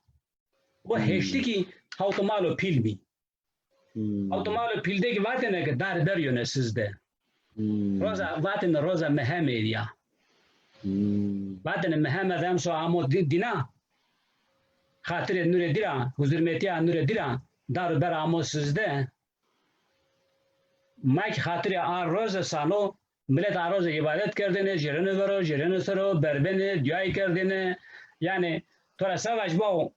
O heştî kî hawtemalo pîl bî. Hmm. Hawtemalo pîl de kî vatêne ke dar ber yone sizde. Hmm. Roza, vatêne roza Mehemêdî ya. Hmm. Vatêne Mihemed emso amo dî-, dîna. Xatirê nurê dî ra, huzurmetîya nurê dî ra, dar û ber amo sizde. Ma kî xatirê a roze sano, milet a roze îbadet kerdêne, jêrêne vero, jêrêne sero, berbenê, duyayî kerdêne. Yanî, to ra se vaj bo,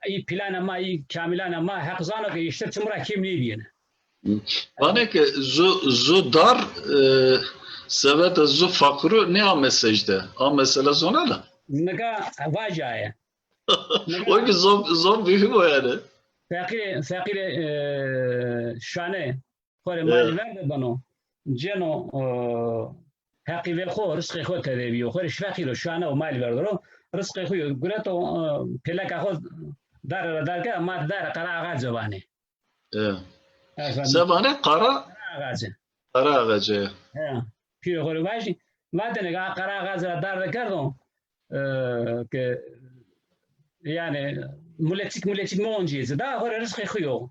î pîlanê ma, î kamîlanê ma, Heq zano ke îşte çimû ra kêm nêbîyêne. Vanê ke zu, zu dar, e, seveta zu feqîrû nêame secde. A mesele zona la? Nika vajî aye. Nika o ki zon, zon muhîm o yanî. Feqîrê, feqîrê, e, şane, xo rê malî verde beno. Cêno, e, heqî vê xo, rizqê xo tede bîyo. Xo rê feqîr o, şane o, malî verdo ro. Rizqê xo yo, gureto, e, pêleka xo dare ra dar ke, ma dare Qara Axace vanê. E. Efendim. Se vanê Qara? Qara Axace. Qara Axace. He. Pîrê xo rê vajî. Vatêne ke a Qara Axace ra darde kerdo, e, ke, yanî, muleçik, muleçik mi oncîyê ci. Da xo rê rizqê xo yo.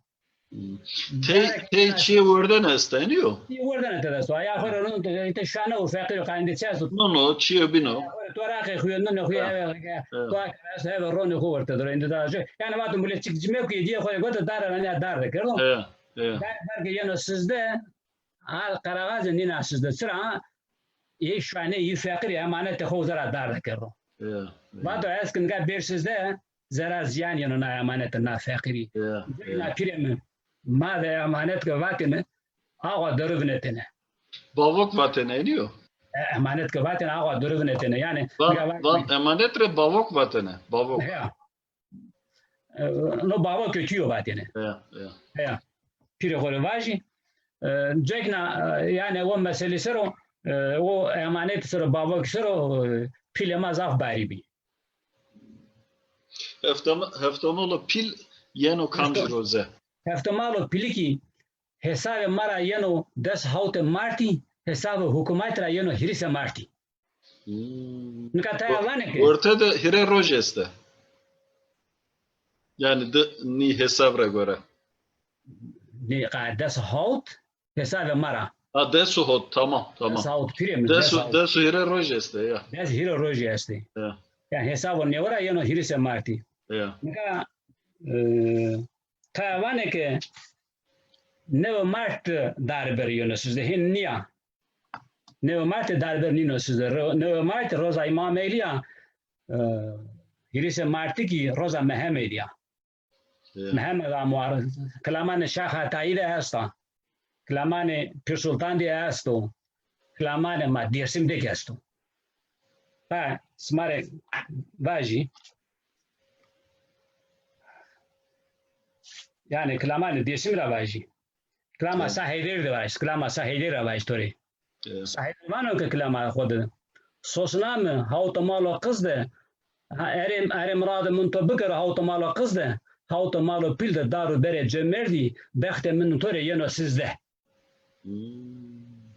Hmm. Tey, tey çîyê werdene esta, nîyo? Çîyê werdene tede esto. Aya xo rê nûn te, te şane û feqîr û qayîndê çi esto? Nûno, çîyo bîno. Aya xo rê toraqê xo yo, nûnê xo yo, heve, to esto, heve ronê xo werte diro. Êndî da. Yanî vato muleçik cime ku yê dîyê xo rê gote dare ra nîya darde kerdo. E, e. Dar, dar ke yeno sizde, a Qara Axace nîna sizde. Çira? Ê şane, ê feqîrî emanetê xo uza ra darde kerdo. Ya, ya. Vato ez ki nika bêr sizde, zera zîyan yeno na emanete, na feqîrî. Ya, ya. Na pîrê mi, ma de emanet ke vatêne, awa doro vinetêne. Bavok vatêne, nîyo? E, emanet ke vatêne, awa doro vinetêne. Yanî, van, nika vat-, van emanet rê bavok vatêne, bavok. Ya. E, no bavo kötü yo vatêne. Ya, ya. Ya. Pîrê xo rê vajî. E, cekna, e, yanî o meselî ser o, e, o emanetî ser o, bavo kî ser o, e, pîlê ma zaf barî bî. Heftem-, heftemalo pîl yeno kamcî roze? Heftemalo pîlî kî hesabê ma ra yeno des hawtê martî, hesabê hukûmatî ra yeno hîrisê martî. Hmm. Nika taya vanê ke. Orte de hîrê roj estê. Yanî di, nî hesab ra gore. Nî, qa des hawt hesabê ma ra. Ha, des û hawt, tamam, tamam. Des hawt pîrê mi, des û, des hawt. Des û hîrê roj estê, ya. Des hîrê rojî estê. Ya. Yanî hesabo newe ra yeno hîrisê martî. Ya. Nika, e, taya vanê ke newê mart de darber yeno sizde, hên nîya. Newê mart de darber nîno sizde. Ro-, newê mart roza Îmam Elî ya, e, hîrisê martî kî roza Mehemedî ya. Ya. Mehemed amo ar-, kilamanê Şax Etayî de esta. Kilamanê Pîr Sultan de esto. Kilamanê ma Dêrsim de kî esto. Ha, sima rê vajî. Yanî kilamanê Dêrsimî ra vajî. Kilama Sa Heyderî de vajî. Kilama Sa Heyderî ra vajî to rê. Sa Heyderî vano ke kilama xo de. Sosna mi, hawto malo qiz de, ha, erê, erê miradê min to bikero hawto malo qiz de, hawto malo pîl de dar û berê cemerdî, bextê min to rê yeno sizde. Hmm.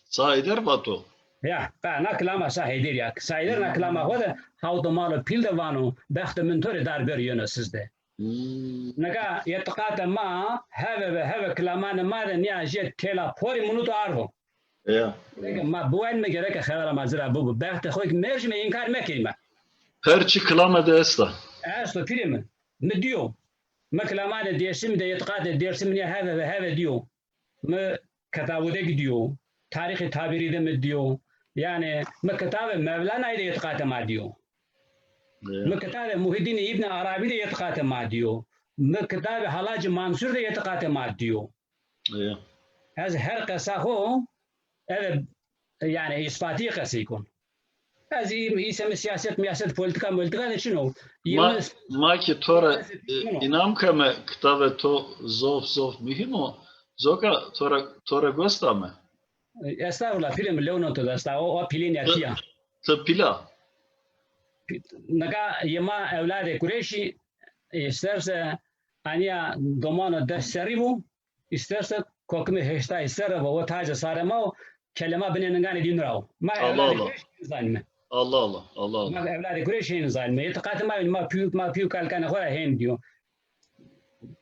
Sa Heyder vato. Ya, ha, na kilama Sa Heyder ya. Sa Heyder na kilama xo de hawto malo pîl de vano, bextê min to rê dar ber yeno sizde. Hmm. Nika îtîqatê ma heve ve heve kilamanê ma de nîya jê têla porî minuto ardo. Ya. Gereke ma biwanîme, gereke xebera ma ci ra bibo. Bextê xo kî merjîme, înkar mekerîme. Her çi kilame de esta. Esto pîrê mi. Mi dîyo. Mi kilamanê Dêrsimî de, îtîqatê Dêrsimî nîya heve ve heve dîyo. Mi kitabû de kî dîyo, tarîxê Tabîrî de mi dîyo. Yanî mi kitabê Mevlanayî de îtîqatê ma dîyo. Ya. Mi kitabê Muhîddînî Îbnî Arabî de îtîqatê ma dîyo. Mi kitabê Hallacî Mansûr de îtîqatê ma dîyo. Ya. Ez her qesa xo, eve, yanî îspatî qesey kon. Ez î-, îse mi sîyaset, mîyaset, polîtîka, molîtîka de çino. Ma, ma kî to ra, e, înam keme, kitabê to zof, zof muhîm o. Coka to ra, to ra gos dame. Estağfurullah, pîrê mi, lewno to de esta, o, o pîlê nîya tîya. Ti pîl a? Nika yê ma ewladê Kureyşî, îsterse anîya domano des serrî bo, îsterse kokimê heştay serre bo, o tacê sarê ma o, kelê ma binê ninganê dîn ra o. Ma ewladê Kureyşî hên zanîme. Allah Allah, Allah Allah. Ma ewladê Kureyşî hên zanîme. Îtîqatê ma, ma pî, ma pî û kalikanê xo ra hên dîyo.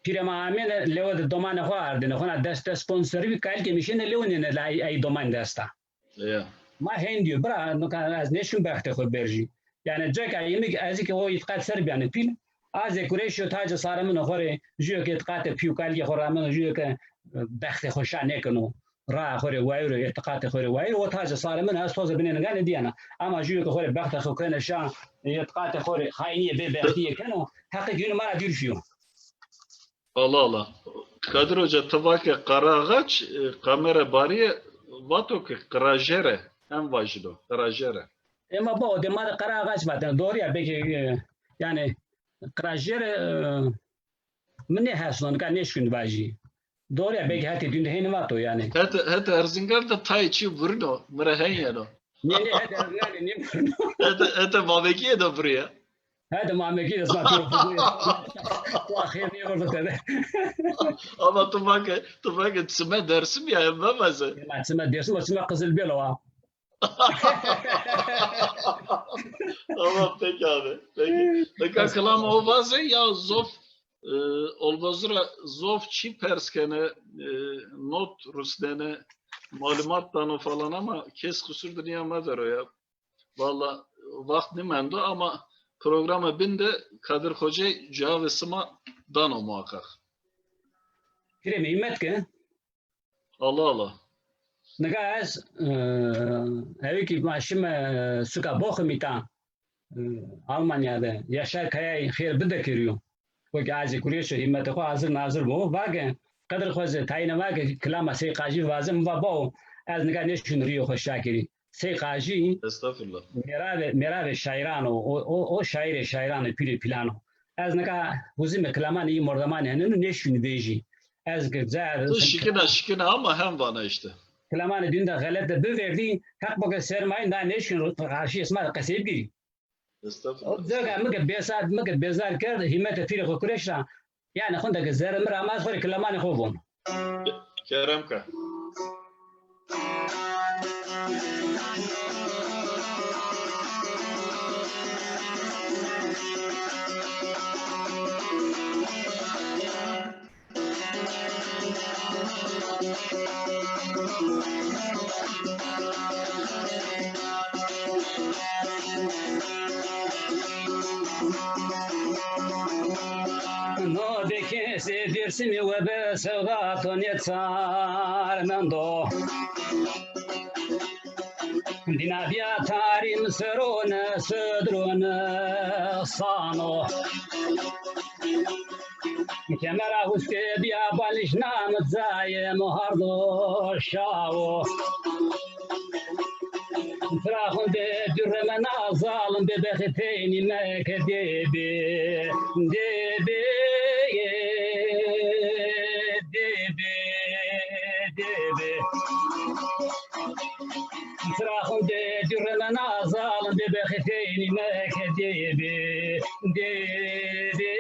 Pîrê ma amêne, lewe de domanê xo ardêne. Xona des, des ponc serrî bî, kalikê mi şêne lewe nêne la ey, ey doman de esta. Ya. Ma hên diyo, bira, nika ez nêşim bextê xo berjî. Yanî ceka yemik ez ki o îtiqat ser bîyane pîl. Azê Kureyşî yo taca sarê min xo rê, jûyo ke îtiqatê pî û kalikê xo rameno, jûyo ke, e, bextê xo şa nêkeno, raya xo rê wayîr o, îtiqatê xo rê wayîr o, o taca sarê min ez toze binê niganê dîyena. Ama jûyo ke xo rê bextê xo kene şa, îtiqatê xo rê xaynîye bêbextîye keno, heqê gînû ma ra dûr şîyo. Allah Allah. Kadir Hoca, ti va ke Qaraxaç, e, kamera barîye, vato ke Qirajere, en vajîno, Qirajere. Ema bo, de ma de Qaraxaç vatene, doğru ya, belki, e, yani, Qirajere, e, mi nêhesno, nika nêşkîn vajî. Doğru ya, belki hetê dîn de hêni vato yani. Hetê, hetê Erzingan de tayê çî vurino, mi ra hen yeno. Nê, nê, hetê Erzingan de nêvurino. Hetê, hetê Mamekîye de vurîya. Hadi Mamekî de sima tiro. Wa xêr nêverdo tede. Ama tu vake, tu vake çime Dêrsim ya, meveze. Ma çime Dêrsim, çime Qizilbêlo wa. Tamam, peki abi. Peki. Nika kilama o vaze ya zof, e, olvazira zof çi pers kene, e, not rusnene, malumat dano falan ama kes qusur de nîya medero ya. Valla, waxt nîmendo ama programa bin de Kadir Xocey cewabê sima dano muhakkak. Pîrê mi hîmmet ke. Allah Allah. Nika ez, e, ewî ki ma şime suka Boxumî ta, e, Almanya de, Yaşar Kayay xêr bide kerîyo. O ki azê Kureyşî hîmmetê xo hazir nazir bo. Vake, Qedir xo zî tayîne vake, kilama Sey Qajî vaze, mi va bawo, ez nika nêşkîn rîyê xo şa kerî. Sey Qajî, estağfurullah, mêravê, mêravê şairan o, o, o, o şairê şairan o, pîrê pîlan o. Ez nika huzimê kilamanê î mordemanî heneno nêşkîn vejî. Ez ki ca... Tu şikina, şikina ama hem vana işte. Kilamanê dîn de xelet de biverdî, heq bo ke sermayîn da nêşkîn qarşîyê sima de qesey bigîrî. Estağfurullah. O coka mi ke bêsar, mi ke bêzar kerd, hîmmetê pîrê xo Kureyş ra, yanî xunde ke zerrê mi ra ma ez xo rê kilamanê xo von. Ke-, kerem ke. No de kesê Dêrsimî we be sewda to nêçar mendo. Dîna bîya tarî mi serone, sedrone, sano. Kemera huske bîya balîş, nam cayê mi hardo şawo. Tira xunde dûreme na zalim bêbexî teynî meke dêbê, dêbê, dêbê, dêbê. Tira xunde dûreme na zalim bêbexî teynî meke dêbê, dêbê.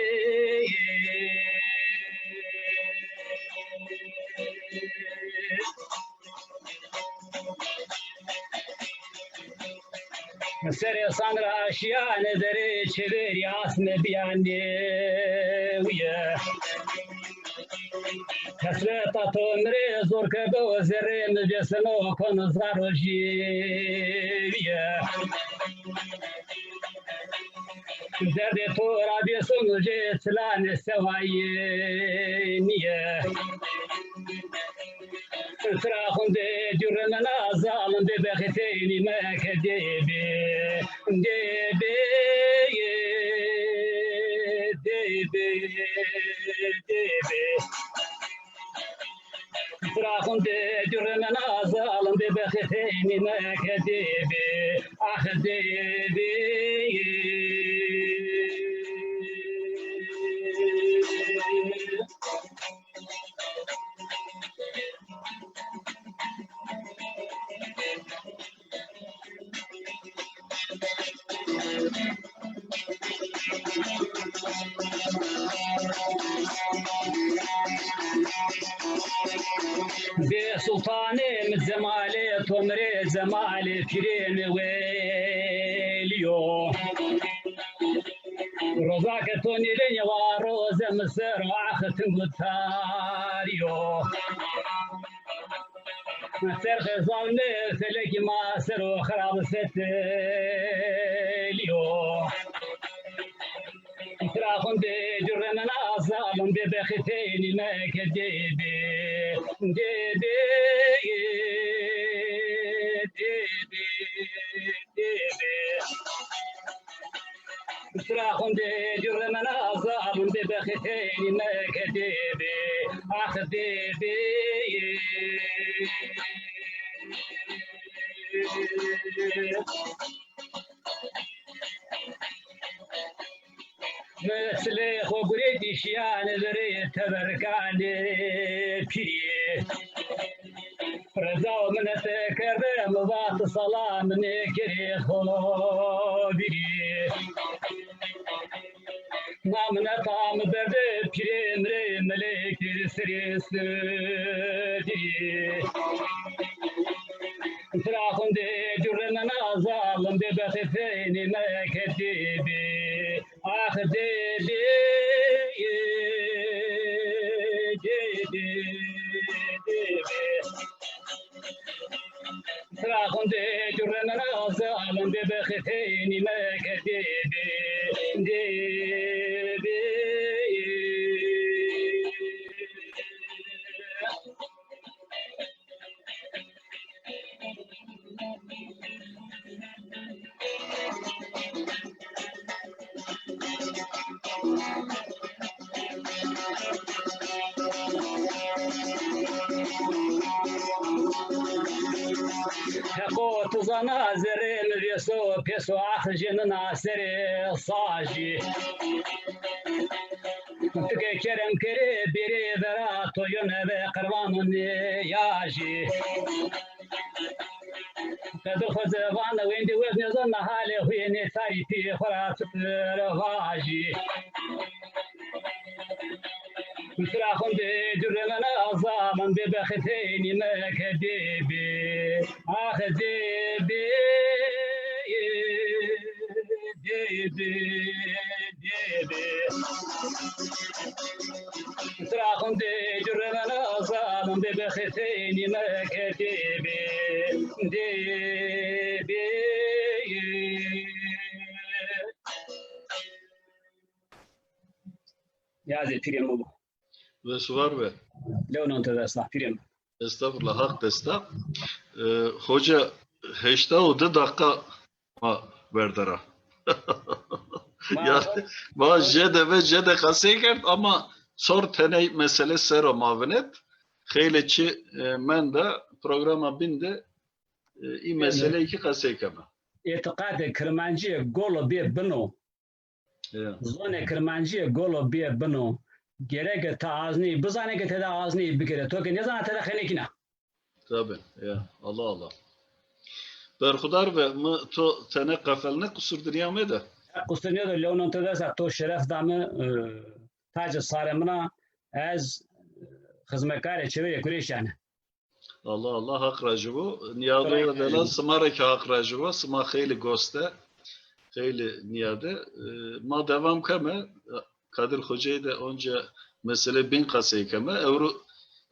Serê sang ra şîyane derê çêverî, asme bîyane wîye. Hesreta to mi rê zor kerdo, zerrê mi vêseno, kono zaro jî wîye. Derdê to ra vêseno jê, çilanê sewayê nîye. Tira xunde dûreme na zalim bêbexî teynî meke dêbê, dêbê, dêbê, dêbê. Tira xunde dûreme na zalim bêbexî teynî meke dêbê, ax dêbê. Bê sultanê mi cemalê to mi rê cemalê pîrê mi welî yo. Roza ke to nêbenî wa roze mi ser o, ax ting û tarî yo. Ser xezalne felekî ma ser o xirab setelîyo. Tira xundê curre mena zalim bê bexî teynî meke dêbê, dêbê, dêbê, dêbê. Tira xundê curre mena zalim bê bexî teynî meke dêbê, ax dêbê. Misilê xo gurê dîşîyanê verê teberkanê pîrî. Reza û minete kerde mi vat salam nêkerê xo vîrî. Na mineta mi berde pîrê mi rê melekê serê sidî. Tira xundê curre mena zalim bê bexî teynî meke dêbê. Ax dêbê, dêbê, dêbê. Tira xundê curre mena zalim bê bexî teynî meke dêbê, dêbê. Heqo, ti zana zerrê mi vêso pêso, ax jênina serê sajî. Ti ke kerem kerê bêrê vera to, yo nebe qirvano nêyajî. Qedir xo zevan wendî wez nêzon, na halê huyê nê tarî pî xo ra ti vajî. Tira xundê curre mena zalim bê bexî teynî meke dêbê. Ax dêbê, dêbê, dêbê. Tira xundê curre mena zalim bê bexî teynî meke dêbê, dêbê. Yazê pîrê mi bo. Ve suvar ve. Lew non te desta, pîrê mi. Estağfurullah, hak desta. E, hoca, heşta û di dakika ma verdera. Ma yani, ma jede ve jede qesey kerd ama çor teney mesele sero ma vinet. Xeylê çi, e, menda programa bin de, e, î meseleyê kî qesey keme. Îtîqadê kirmancîye golo bê bino. Ya. Zonê kirmancîye golo bê bino. Gereke ti aznî bizanê ke tede aznî bikere. To ke nêzana tede xenekîna. Tabi, ya. Allah Allah. Berxudar ve mi to tene qefelne, qusur dinya mede. Qusur nêdo, lew non te desta, to şeref da mi, e, tacê sarê min a, ez, e, xizmekarê çeverê Kureyşîyan a. Allah Allah, hak rajî bo. Nîyadoya delal, sima rê kî hak rajî bo. Sima xeylê goste, xeylê nîyade. E, ma devam keme. Kadir Xoceyî de onca mesele bin qesey keme. Ewro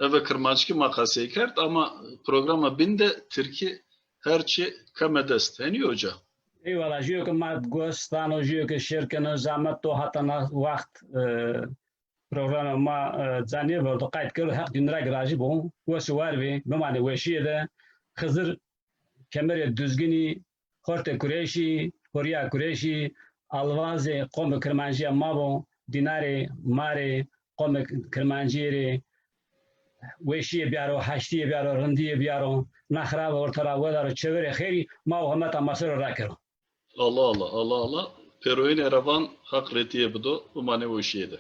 eve kirmanckî ma qesey kerd ama programa bin de tirkî her çi keme dest. Henî hoca? Eyvallah. Jûyo ke ma gos dano, jûyo ke şêr keno, zehmet do hata na wext, e, programa ma, e, ca nêverdo, qayt kerdo, Heq cûnira ki rajî bo. Wes û war bê, bimanê weşîye de. Xizir kemerê Duzginî, xortê Kureyşî, hurîya Kureyşî, alvazê qomê kirmancîya ma bo, dînarê ma rê, qomê kirmancîye rê weşîye biyaro, haştîye biyaro, rindîye biyaro, na xirabe orta ra wedaro, çeverê xeyrî ma û hemeta ma ser o rakero. Allah Allah, Allah Allah. Pêroyînê ra van Heq retîye bido, bimanê weşîye de.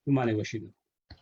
Bimanê weşîye de.